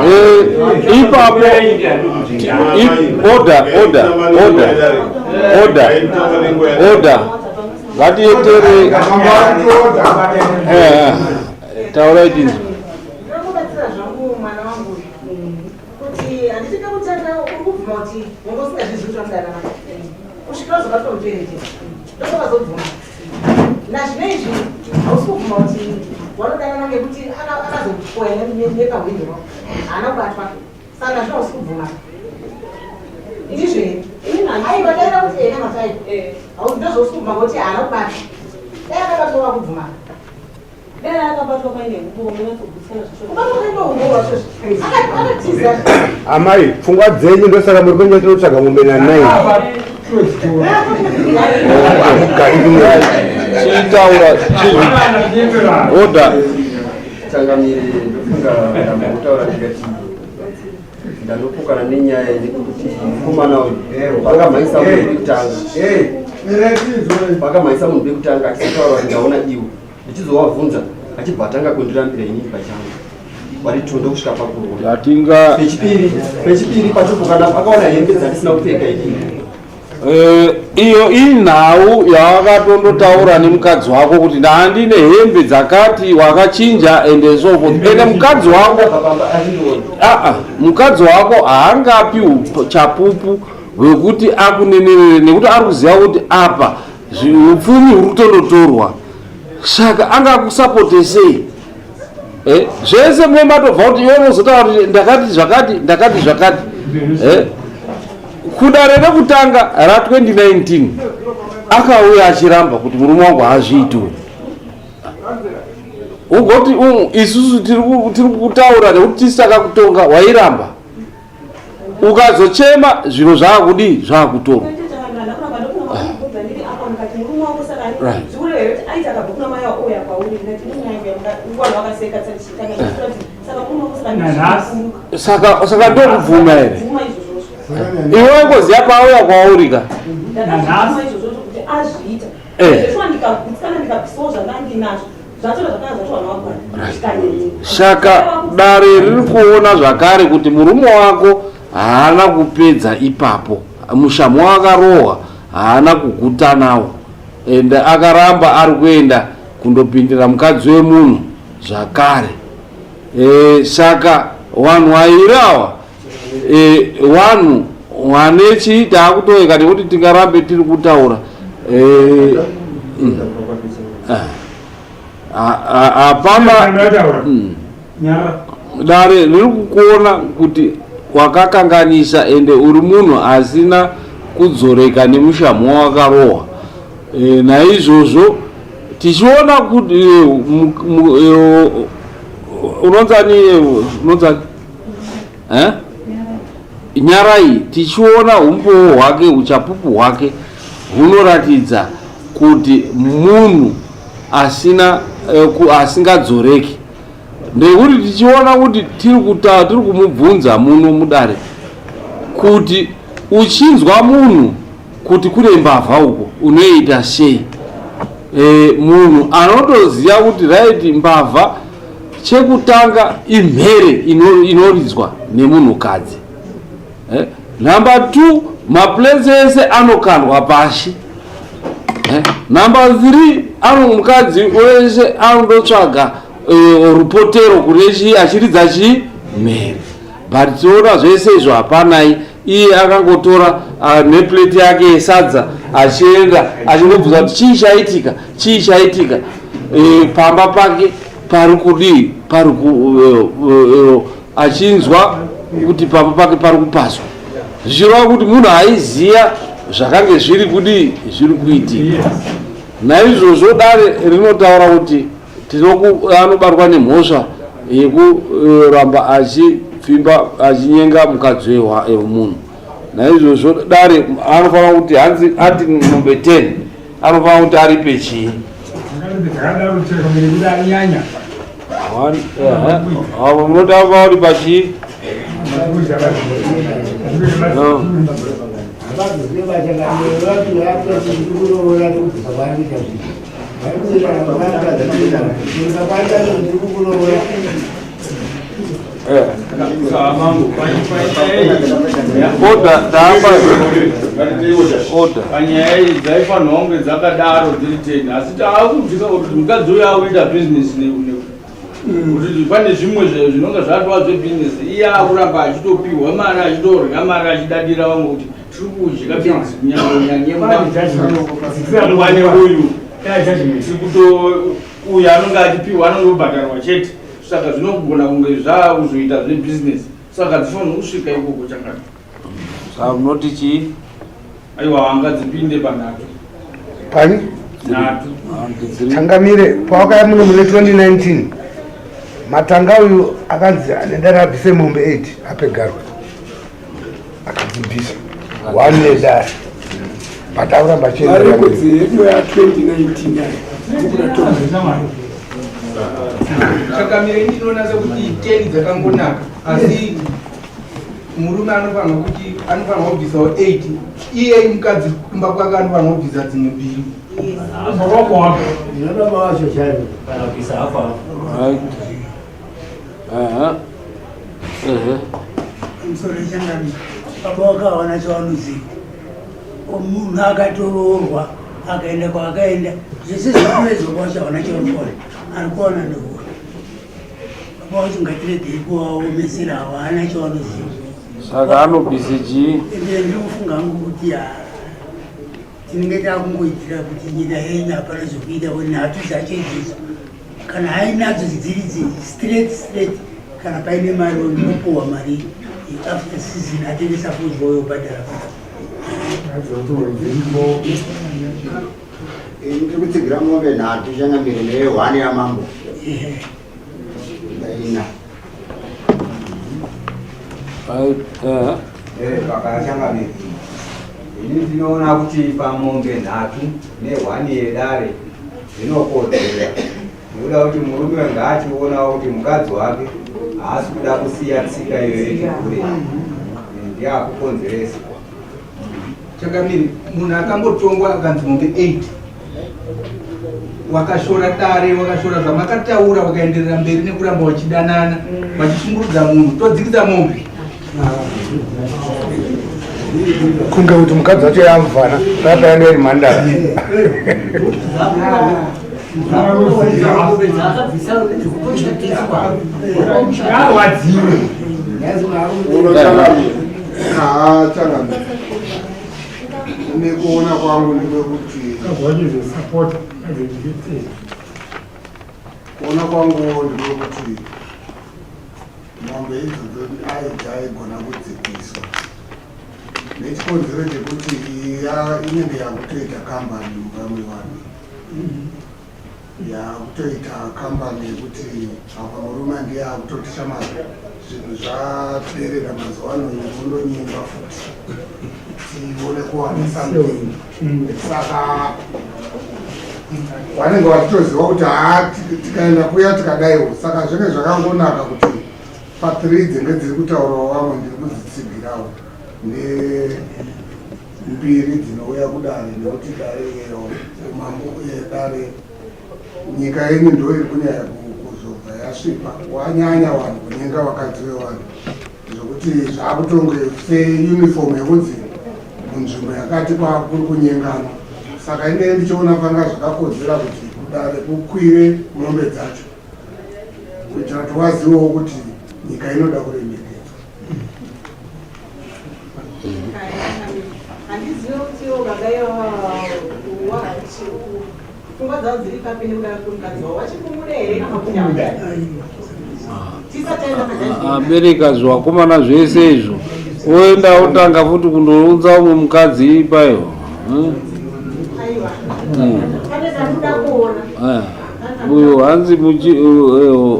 [SPEAKER 2] eh, ipapo order order order order order ngatiyetere eh, eh, taurai tinzwe
[SPEAKER 13] kuti handiti pekutanga uri kubvuma kuti wanga usingazvizivi kuti vanodanana kusvika vazobatwa mutoireti ndopavazobvuma nazvino izvi hausi kubvuma kuti wanodanana nekuti akazopoya nepahwindo pako haana kubatwa saka nazvino hausi kubvuma ndizvo here aiwa daira kuti ena matai ndozvausi kubvuma kuti haana kubatwa dai akabatwa wakubvuma
[SPEAKER 6] Dai akabatwa paine humbowo unonyatsogutsana zvacho.
[SPEAKER 13] Kubatwa paine humbowo wacho akatiza.
[SPEAKER 3] Amai, pfungwa dzenyu ndosaka muri kuenda tinotsvaga mombe na 9.
[SPEAKER 2] Chitaura order.
[SPEAKER 9] Changamire ndofunga ndambotaura ndikati ndanopokana nenyaya yekuti mukomana uyu pakamhanyisa munhu pekutanga pakamhanyisa munhu pekutanga achisataura kuti ndaona iwe. Ndichizovabvunza achibva atanga kundirambira inini pachangu. Vari two ndokusvika pakurwa.
[SPEAKER 2] Yatinga
[SPEAKER 9] Pechipiri, pechipiri pacho kana akaona hembe dzandisina kupfeka inini.
[SPEAKER 2] Eh, iyo inhau yawakatondotaura nemukadzi wako kuti ndandine hembe dzakati wakachinja and so forth ende mukadzi wako aa mukadzi wako haangapi chapupu hwekuti akunenerere nekuti ari kuziva kuti apa upfumi huri kutondotorwa saka angakusapote sei eh, zvese mwe matobva kuti iwe unozotaura kuti ndakati zvakati ndakati zvakati eh, kudare rekutanga ra2019 akauya achiramba kuti murume wangu haazviiti uyu ugoti isusu tiri kutaura nekuti tisi takakutonga wairamba ukazochema zviro zvaakudii zvakutorwa saka saka ndokubvuma here iwe wangoziva paauya kwauri ka eh. Saka dare riri kuona zvakare kuti murume wako haana kupedza ipapo, mushamhu wakarohwa haana kuguta nawo and akaramba ari kuenda kundopindira mukadzi wemunhu zvakare. E, saka vanhu vairi awa e, vanhu vane chii taakutoeka nekuti tingarambe tiri kutaura e, hapana dare riri kukuona kuti wakakanganisa ende uri munhu asina kudzoreka nemushamhu wawakarohwa e, naizvozvo tichiona kuti e, e, unonzani unonzani eh? Nyarai tichiona umbowo hwake uchapupu hwake hunoratidza kuti munhu asina eh, asingadzoreki nekuti tichiona kuti tiri kuta tiri kumubvunza muno mudare kuti uchinzwa munhu kuti kune mbavha uko unoita sei e, munhu anotoziva kuti right mbavha Chekutanga imhere inoridzwa nemunhukadzi. Eh? Number 2 maplates ese anokandwa pashi. Eh? Number 3 ano mukadzi wese anondotsvaga eh, rupotero kune chii achiridza chii mhere. But tiona zvese izvo hapanai iye akangotora uh, neplate yake yesadza achienda achingobvunza kuti chii chaitika chii chaitika e, pamba pake pari kudii pari ku eh, eh, achinzwa kuti pamba pake pari kupaswa zvichireva kuti munhu aiziva zvakange zviri kudii zviri kuitika naizvozvo dare rinotaura kuti anobatwa nemhosva yekuramba achipfimba achinyenga mukadzi wemunhu naizvozvo dare anofanira kuti hanzi ati mombe 10 anofanira kuti aripe chii avo munotamba uri pachii
[SPEAKER 8] Panyaya iyi dzaifanirwa kunge dzakadaro dziri ten asi taakubvisa kuti mukadzi uyo akuita bhizinesi kuti pane zvimwe zvinonga zvatova zvebhizinesi iye akuramba achitopiwa mari achitorya mari achidadira vamwe kuti tiri kudya bedzi kunyanyanyemwane uyu tiri kuto uyu anonge achipiwa anongobhadharwa chete saka zvinogona kunge zvakuzoita zvebusiness saka dzifanirwa kusvika ikoko chakati
[SPEAKER 2] saka munoti chii
[SPEAKER 8] aiwa angadzipinde panhatu
[SPEAKER 3] pani
[SPEAKER 8] nhatu
[SPEAKER 3] changamire pawakaya muno mune 2019 matanga uyu akanzi anendari abvise mombe 8 ape garwe akadzibvisa one nedare but akuramba
[SPEAKER 7] achiendarekodzi yedu ya 2019
[SPEAKER 8] chakamire ndinoona sekuti teni dzakangonaka asi murume anofanirwa kuti anofanirwa kubvisawo 8 iye mukadzi kumba kwake anofanirwa kubvisa dzimwe mbiri.
[SPEAKER 14] Pamusoro changamire, baba wake hawana chavanoziva. Munhu akatoroorwa akaenda kwaakaenda, zvese zvinoedzwa kwacho hawana chavanowana, ari kuwana nehure. Baba wacho ngatiregei kuvaomesera, hawana chavanoziva.
[SPEAKER 2] Saka anobvise chii?
[SPEAKER 14] Ende ndiri kufunga hangu kuti tinenge takungoitira kuti nyika yenyu hapana zvekuita kuti nhatu dzacho idzodzo kana ainadzo dziri straight straight kana paine mari onopuwa mari after season atengesa fodya oyobhadhara
[SPEAKER 15] Ndiri kutsigira mombe nhatu changamire nehwani yamambo. Ina.
[SPEAKER 16] Baba changamire. Ini ndinoona kuti pamombe nhatu nehwani yedare zvinokodzera nekuda kuti murume ngaachionawo kuti mukadzi wake haasi kuda kusiya tsika iyo yechigure ndiye akukonzeresa.
[SPEAKER 11] Changamire, munhu akambotongwa akanzi mombe 8 wakashora dare, wakashora zvamakataura, wakaenderera mberi nekuramba wachidanana vachishungurudza munhu, todzikisa mombe.
[SPEAKER 10] Kunge kuti mukadzi wacho yamvana paya paya iri mhandara.
[SPEAKER 3] Nekuona kwangu ndewekuti kuona kwangu ndewekuti mombe idzodzo aidzaigona kudzikiswa nechikonzero chekuti inenge yakutoita kambani mumba mevanhu yakutoita kambani yekuti apa murume ndiye akutoti shamari zvinhu zvaderera mazuva ano undonyenga futi tione kuwana something saka vanenge vachitoziva kuti haa tikaenda kuya tikadaiwo saka zvinge zvakangonaka kuti pathree dzinge dziri kutaurawo vamwe ndiri kudzitsigirawo nembiri dzinouya kudare nekuti dare mambo dare nyika yenyu ndo iri kunyanya kuzobva yasvipa wanyanya vanhu kunyenga vakadzi vevanhu zvokuti zvakutonge seuniform yekunzi munzvimbo yakati kwakuri kunyengana saka inee ndichiona panga zvakakodzera kuti kudare kukwire mombe dzacho kuitira kuti wazivewo kuti nyika inoda kuremekedzwa.
[SPEAKER 13] Handizive kuti ivo baba ivava pfungwa dzavo dziri papi nekuda kwemukadzi wavo vachikumuda here kana kuti
[SPEAKER 2] Abereka zvivakomana zvese izvo oenda otanga futi kundounza umwe mukadzi ipayo. Uyo hanzi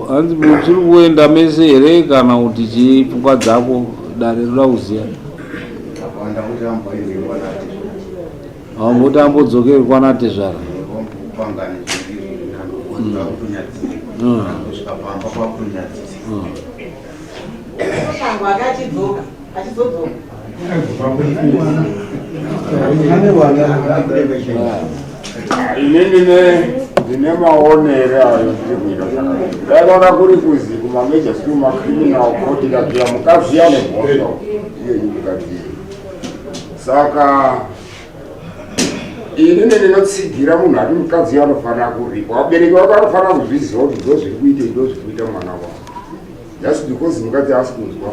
[SPEAKER 2] hanzi muchiri kuenda mese here kana kuti chii pfungwa dzako dare roda kuziva. Amboti ambodzokeri kwana tezvara.
[SPEAKER 7] Ini ndine maonere ayo ndiri kuita zvakanaka. Dai kwanga kuri kuzi kumameja school macriminal court ikabvira mukadzi ane mhosva iyeyi mukadzi iyeyi. Saka inini ndinotsigira munhu ati mukadzi uyo anofanira kuripwa. Vabereki vako vanofanira kuzviziva kuti ndo zviri kuita ndo zviri kuita mwana wavo. Just because mukadzi haasi kunzwa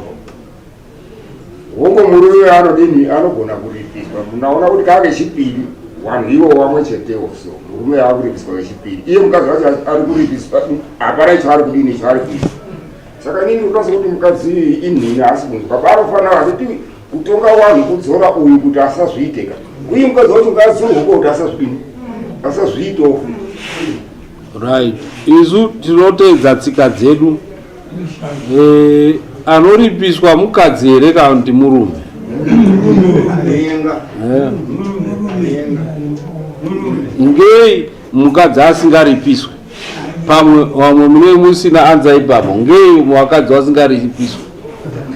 [SPEAKER 7] hongo murume uyo anodini anogona kuripiswa. Munaona kuti kaa kechipiri vanhu ivo vamwe chetewo so murume akuripiswa kechipiri iye mukadzi wacho ari kuripiswa hapana icho ari kudini icho ari kuita. Saka inini ndinoda kuti mukadzi inhini haasi kunzwa baba anofanira handiti kutonga wanhu kudzora uyu kuti asazviite ka uye mukadzi wacho ngaadzorwe ko kuti asazvidini asazviitewo futi.
[SPEAKER 2] Right, isu tinoteedza tsika dzedu. Eh, anoripiswa mukadzi here kana kuti murume? Eh. Ngei mukadzi asingaripiswe? Pamwe vamwe mune musina anza ipapo. Ngei vakadzi vasingaripiswe?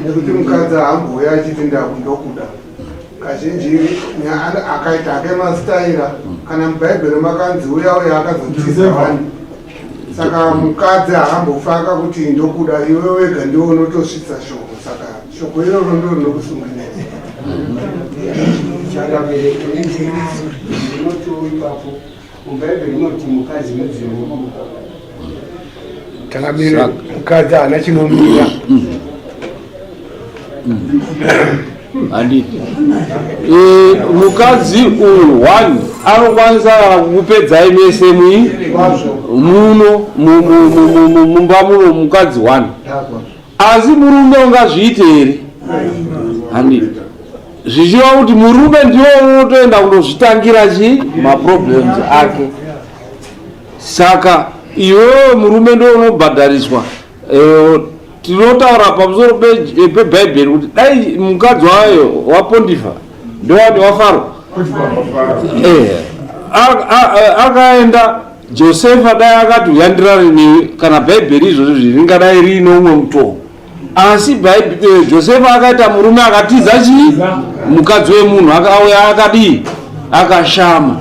[SPEAKER 3] Nekuti mukadzi haambouya achiti ndakundokuda. Kazhinji akaita ake masitaira. Kana mubhaibheri makanzi uya uya akazotiza wani. Saka mukadzi haambofa akakuti ndokuda iwe wega ndiwe unotosvitsa shoko saka shoko iroro ndo rinokusungira.
[SPEAKER 16] Changamire, ndinotiwo ipapo mubhaibheri munoti mukadzi mudzi wemurume.
[SPEAKER 3] Changamire, mukadzi haana chinomira.
[SPEAKER 2] Handiti e, mukadzi uyu one anokwanisa kana kukupedzai mese mui muno mumba muno mukadzi one asi murume ungazviite here handiti zvichiva kuti murume ndiwo unotoenda kundozvitangira chii maproblems ake saka iwewe murume ndiwo unobhadhariswa eh, tinotaura pamusoro pebhaibheri kuti dai mukadzi wayo wapondifa ndowani wafaro eh, akaenda josefa dai akati uyandirare newe kana bhaibheri izvozvo zviringadai riine umwe mutoo asi eh, josefa akaita murume akatiza chii mukadzi wemunhu akauya akadii akashama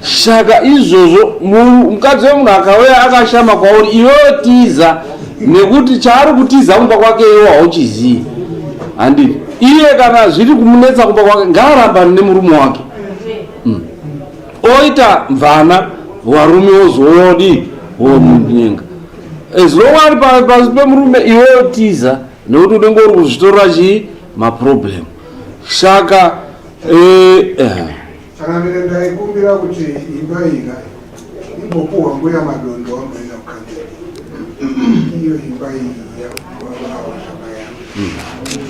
[SPEAKER 2] saka izvozvo mukadzi wemunhu akauya akashama kwauri iwewe tiza nekuti chaari kutiza kumba kwake iwe hauchizii handiti iye kana zviri kumunetsa kumba kwake ngaarambane nemurume wake mm. oita mvana warume wozouya odii womunyenga as long ari pasi pemurume iwewe tiza nekuti unenge uri kuzvitorera chii maproblem saka eh, eh.
[SPEAKER 3] Changamire ndaikumbira kuti imba iyi ka imbopuhwa mbuya Madondo wamboenda kukanzeri. Iyo imba iyi yababa zvamayana.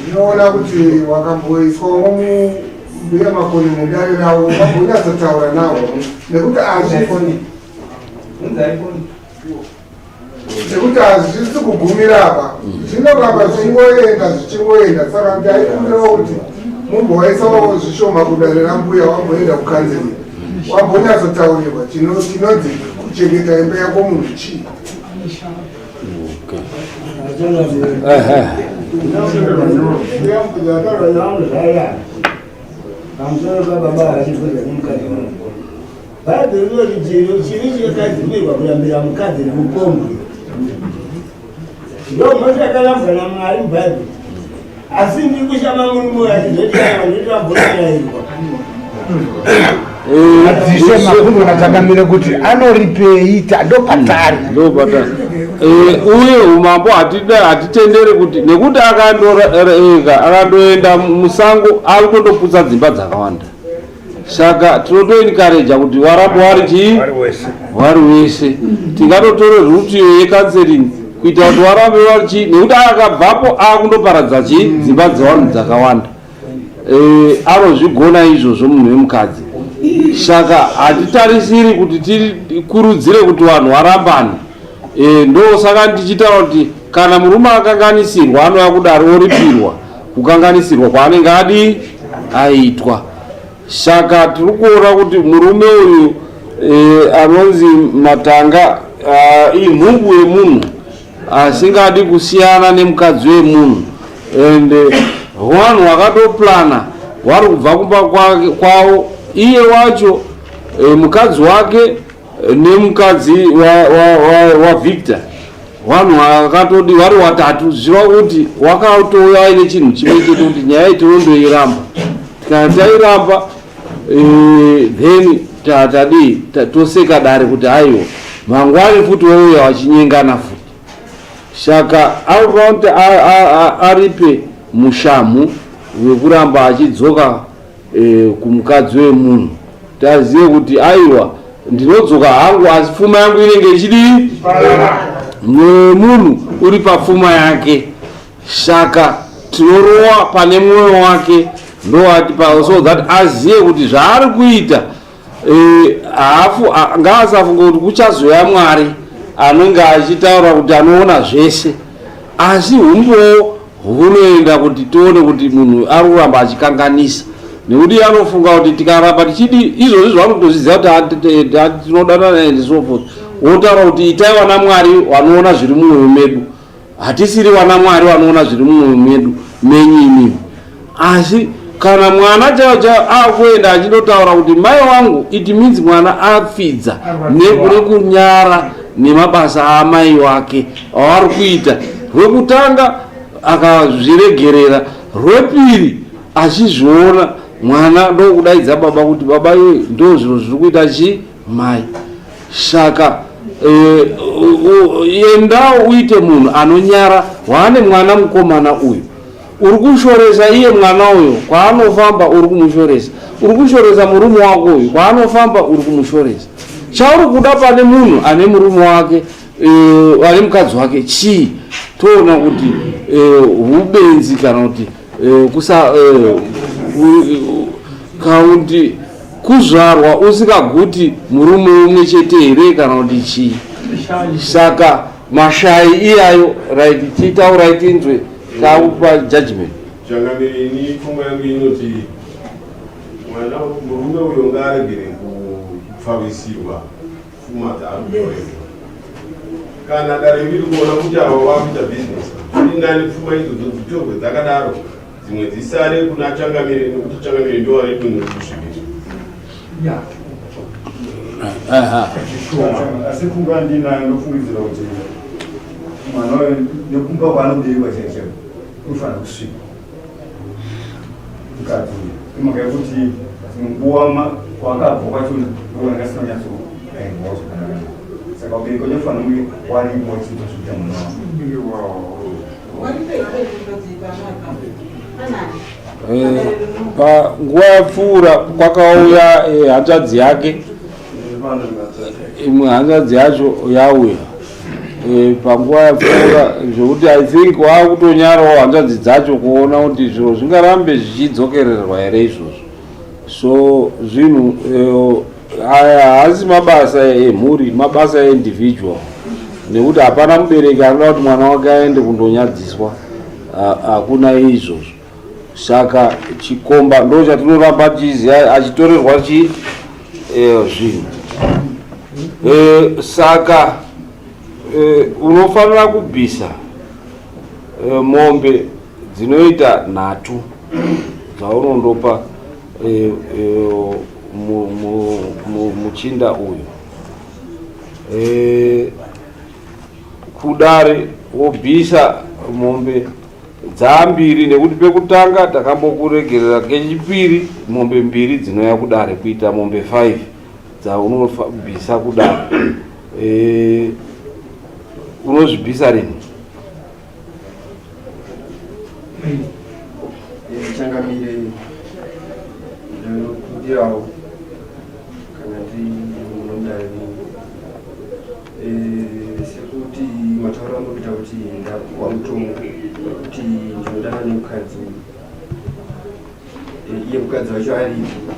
[SPEAKER 3] Ndinoona kuti wakamboiswawo mbuya Makoni nedare ravo vambonyatsotaura navo nekuti hazvi nekuti hazvisi kugumira apa zvinoramba zvichingoenda zvichingoenda saka ndaikumbirawo kuti mumbowaisawo zvishoma kudare rambuya wamboenda kukanzeri wambonyatsotaurirwa chinonzi kuchengeta imba yako munhu chii
[SPEAKER 14] pamusoro pababa vachibvunza nemukadzi munhu Bhaibheri rinoti chiro chivi chakadzipirwa kurambira mukadzi neupombwe. Ndo mhosva yakarambwa naMwari muBhaibheri. Asi ndiri kushama murume uyu achizoti aiwa ndoti vamborairwa.
[SPEAKER 10] Madzishe mabvunzo natangamire kuti anoripei ndopatari
[SPEAKER 2] ndopatari eh, uye umambo hatitendere kuti nekuti akandoega akandoenda musango ari kutondoputsa dzimba dzakawanda saka tinotoencouraja kuti warambe wari chii wari wese tingatotore route iyo yecounseling kuita kuti warambe wari chii nekuti akabvapo akundoparadza chii dzimba dzevanhu dzakawanda eh, anozvigona izvozvo munhu wemukadzi saka hatitarisiri kuti tikurudzire kuti vanhu varambane eh, ndosaka ndichitaura kuti kana murume akanganisirwa anouya kudaro oripirwa kukanganisirwa kwaanenge adii aitwa saka tiri kuona kuti murume uyu e, anonzi matanga imhubu yemunhu asingadi kusiyana nemukadzi wemunhu and vanhu wakatoplana wari kubva kumba kwavo iye wacho e, mukadzi wake nemukadzi waVictor wa, wa, wa vanhu vakatodi vari watatu zvichireva kuti wakatouya aine chinhu chimwe chete kuti nyaya iyi tinondoiramba kana tairamba eh, then tadii toseka dare kuti aiwa mangwani futi wouya wachinyengana futi saka anofanira kuti aripe mushamhu wekuramba achidzoka e, kumukadzi wemunhu tazive kuti aiwa ndinodzoka hangu asi pfuma yangu inenge ichidii mwoyo wemunhu uri papfuma yake saka tinorowa pane mwoyo wake ndoati so that azive kuti zvaari kuita Eh, haafu ngaasafunga kuti kuchazouya mwari anenge achitaura kuti anoona zvese asi humbowo hunoenda kuti tione kuti munhu ari kuramba achikanganisa nekuti iye anofunga kuti tikaramba tichidi izvozvi zvauri kutozviziva kuti tinodanana and so forth wotaura kuti itai vana mwari vanoona zviri mumwoyo medu hatisiri vana mwari vanoona zviri mumwoyo medu menyu imimi asi Kana mwana chaiyo chaiyo akuenda achindotaura kuti mai wangu, it means mwana apfidza nekunyara nemabasa aamai wake aari kuita. Rwekutanga akazviregerera, rwepiri achizviona mwana ndokudaidza baba kuti baba iwe ndo zviro zviri kuita chi mai. Saka endawo uite munhu anonyara, waane mwana mukomana uyu uri kushoresa iye mwana uyo kwaanofamba uri kumushoresa, uri kushoresa murume wako uyu kwaanofamba uri kumushoresa. Chauri kuda pane munhu ane murume wake ane mukadzi wake chii? Toona kuti hubenzi kana kuti kusa kana kuti kuzvarwa usikaguti murume umwe chete here kana kuti chii? Saka mashayi iyayo, right, chitaurai tinzwe takupa judgment.
[SPEAKER 17] Changamire, ini pfungwa yangu inoti mwana murume uyo ngaaregere kupfavisirwa pfuma dzaari kutorerwa. Kana dare riri kuona kuti ava vakuita bhizinesi, zviri nani pfuma idzodzo dzitorwe dzakadaro, dzimwe dzisare kuna changamire, nekuti changamire ndo vari dunhu rekusvibira.
[SPEAKER 10] Asi pfungwa yandinayo, ndofungidzira kuti mwana uyo nekumba kwaanoberekwa chaiko chaiko unofanira kusvikwa mukadzi uyu, imhaka yekuti nguva kwaakabva kwacho ndoonanga asina kunyatsorairwawo zvakanaka, saka ubereki wacho unofanira kunge waripo wachiita zvikuita mwana wavo.
[SPEAKER 2] Panguva yapfuura kwakauya hanzvadzi yake, imwe hanzvadzi yacho yauya panguva yapfuura, zvekuti I think waakutonyarawo hanzvadzi dzacho kuona kuti zviro zvingarambe zvichidzokererwa here izvozvo. So zvinhu aya haasi mabasa emhuri, mabasa eindividual, nekuti hapana mubereki anoda kuti mwana wake aende kundonyadziswa, hakuna izvozvo. Saka chikomba ndo chatinoramba tichiziva achitorerwa chi zvinhu. Saka unofanira kubvisa mombe dzinoita 3 dzaunondopa muchinda uyu. Kudare wobvisa mombe dzaambiri, nekuti pekutanga takambokuregerera, kechipiri mombe 2 dzinouya kudare, kuita mombe 5 dzaunobvisa kudare. Unozvibvisa rini?
[SPEAKER 9] Changamire, ndinokumbirawo kana ndiri munomudare, sekuti matauro anokuita kuti ndapuwa mutongo wekuti ndinodana nemukadzi uyu, iye mukadzi wacho aripo.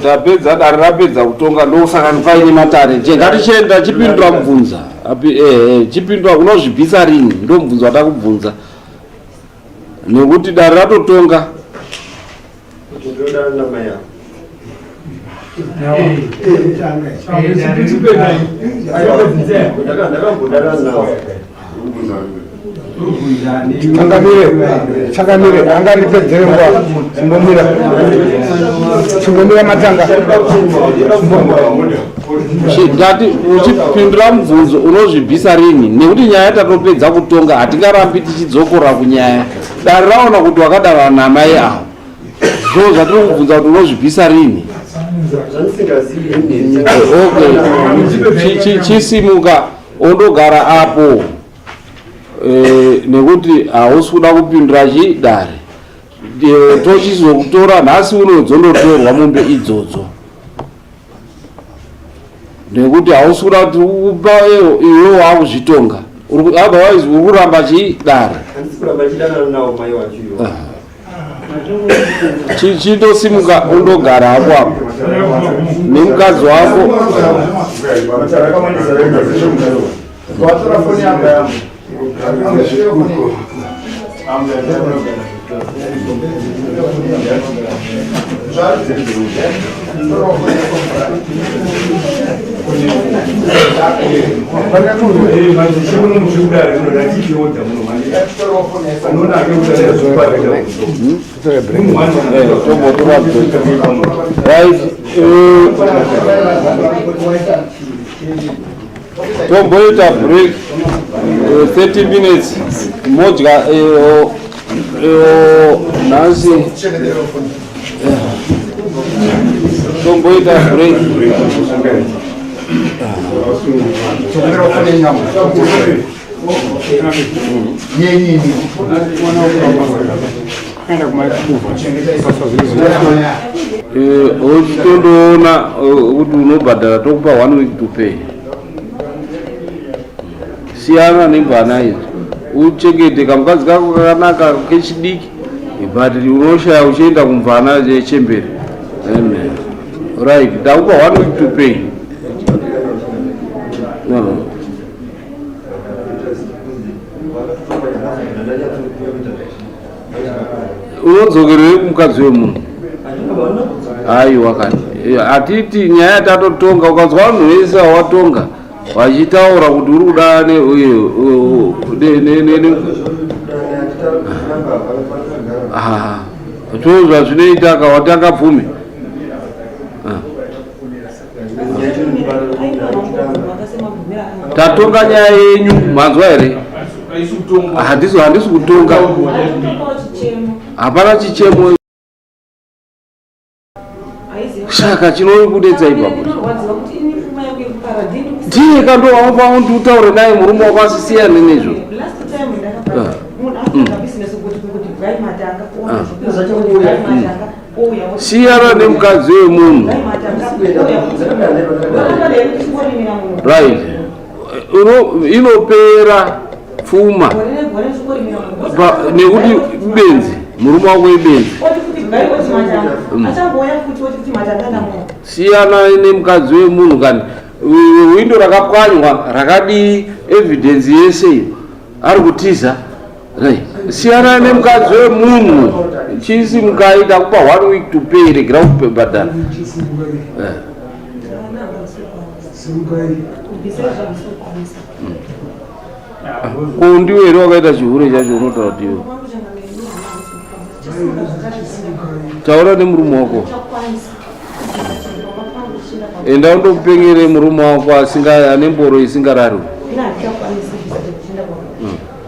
[SPEAKER 2] Tapedza, dare rapedza kutonga, ndosaka paine matare. Je, ngatichienda, chipindura mubvunza. Chipindura, unozvibvisa rini? Ndo mubvunzo watakubvunza, nekuti dare ratotonga.
[SPEAKER 9] Kuti ndinodana namai avo. Ndakambodana navo.
[SPEAKER 3] Changamire, changamire, angaripedzere nguva. Chimbomira, chimbomira matanga.
[SPEAKER 2] Ndati uchipindura mubvunzo, unozvibvisa rini? Nekuti nyaya tatopedza kutonga, hatingarambi tichidzokora kunyaya. Dare raona kuti wakadana namai avo, so zvatiri kubvunza kuti unozvibvisa rini?
[SPEAKER 9] Zvandisingazivi ini.
[SPEAKER 2] Okay, chisimuka ondogara apo, nekuti hausi kuda kupindura chidare. Tochizokutora nhasi uno, dzondotorwa mombe idzodzo, nekuti hausi kuda kuti kupa iwe waakuzvitonga. Otherwise uri kuramba chidare.
[SPEAKER 9] Handisi kuramba chidanana nawo mai wacho iwo.
[SPEAKER 2] Chindosimuka undogara hako apo nemukadzi wako.
[SPEAKER 11] Watora foni yangu yangu.
[SPEAKER 2] Tombotora break. Right. Tomboita break 30 minutes modya nhasi tomboita break. Uchitondoona kuti unobhadhara, tokupa one week to pay. Siyana nemvana idzi, uchengete kamukadzi kako kakanaka kechidiki, but unoshaya uchienda kumvana yechembere. Amen. Right, ndakupa one week to pay. No. Unodzokerere kumukadzi wemunhu? Aiwa kani, hatiti nyaya yatatotonga. Ukanzwa vanhu vese vawatonga vachitaura kuti uri kuda to zvazvinoita kawatanga pfumi. Tatonga nyaya yenyu, manzwa here? Handisi kutonga, hapana chichemo. Saka chinokudetsa ipapo ndiye kando wamupa kuti utaure naye murume wako asisiyane nezvo. Siyana nemukadzi wemunhu. Right, inopera pfuma nekuti ibenzi, murume wako ibenzi. Siyana nemukadzi wemunhu. Kani windo rakapwanywa rakadii, evidence yese iyo ari kutiza. Right, siyana nemukadzi wemunhu. Chisi mukaita kupa one week to pay, regera kubhadhara. Ko ndiwe here wakaita chihure chacho? Unotaura kuti iwe taura nemurume wako, enda undopengere murume wako asinga ane mboro isingararwi.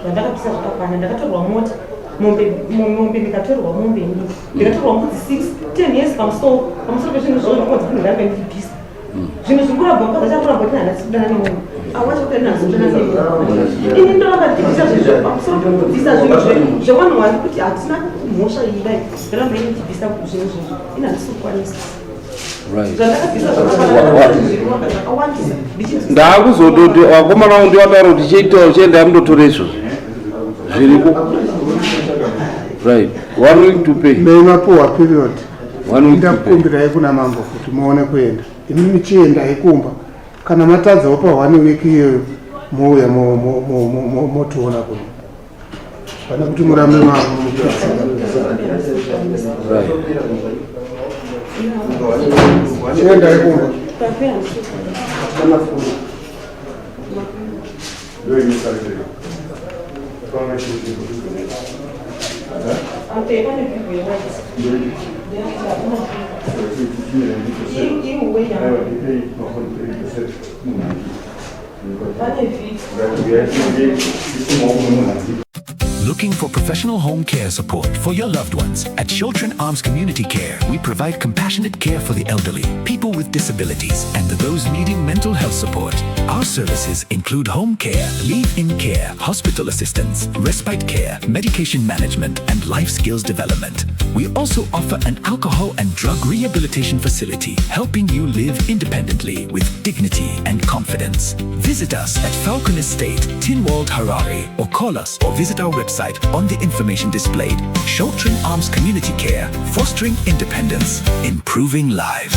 [SPEAKER 13] Zvandakabvisa zvakakwana. Ndakatorwa mota, mombe, ndikatorwa mombe inini, ndikatorwa mbudzi 6, 10 years. Pamusoro pezvinhu zvozvo, ndingodzi ndibvisa zvinhu zviri kurambwa. Mukadzi achakurambwa kuti handasi kudana nemunhu, awacha kuti handasi kudana nemunhu. Ini ndoramba ndichibvisa zvinhu pamusoro pekubvisa zvinhu zvevanhu wani kuti hatina mhosva iyi. Dai ndaramba ini ndichibvisa zvinhu zvezvo, ini handisi kukwanisa. Zvandakabvisa zvakawandisa.
[SPEAKER 2] Ndaakuzototi vakomana vangu ndiwataura kuti chiitawo, chiendai mundotora izvozvo zviriko. Right, one week to pay.
[SPEAKER 3] Mai mapuhwa period.
[SPEAKER 2] One week to pay.
[SPEAKER 3] Ndakukumbirai kuna mambo kuti muone kuenda. Imi michiendai kumba, kana matadzawo pa one week iyoyo, mouya motiona kuno, pane kuti murambe mamutsika. Chiendai kumba. Hatina foni.
[SPEAKER 1] Looking for professional home care support for your loved ones? At Children Arms Community Care, we provide compassionate care for the elderly, people with disabilities, and those needing mental health support. Our services include home care, live-in care, hospital assistance, respite care, medication management, and life skills development. We also offer an alcohol and drug rehabilitation facility, helping you live independently with dignity and confidence. Visit us at Falcon Estate, Tinwald, Harare, or call us or visit our website on the information displayed. Sheltering Arms Community Care, fostering independence, improving lives.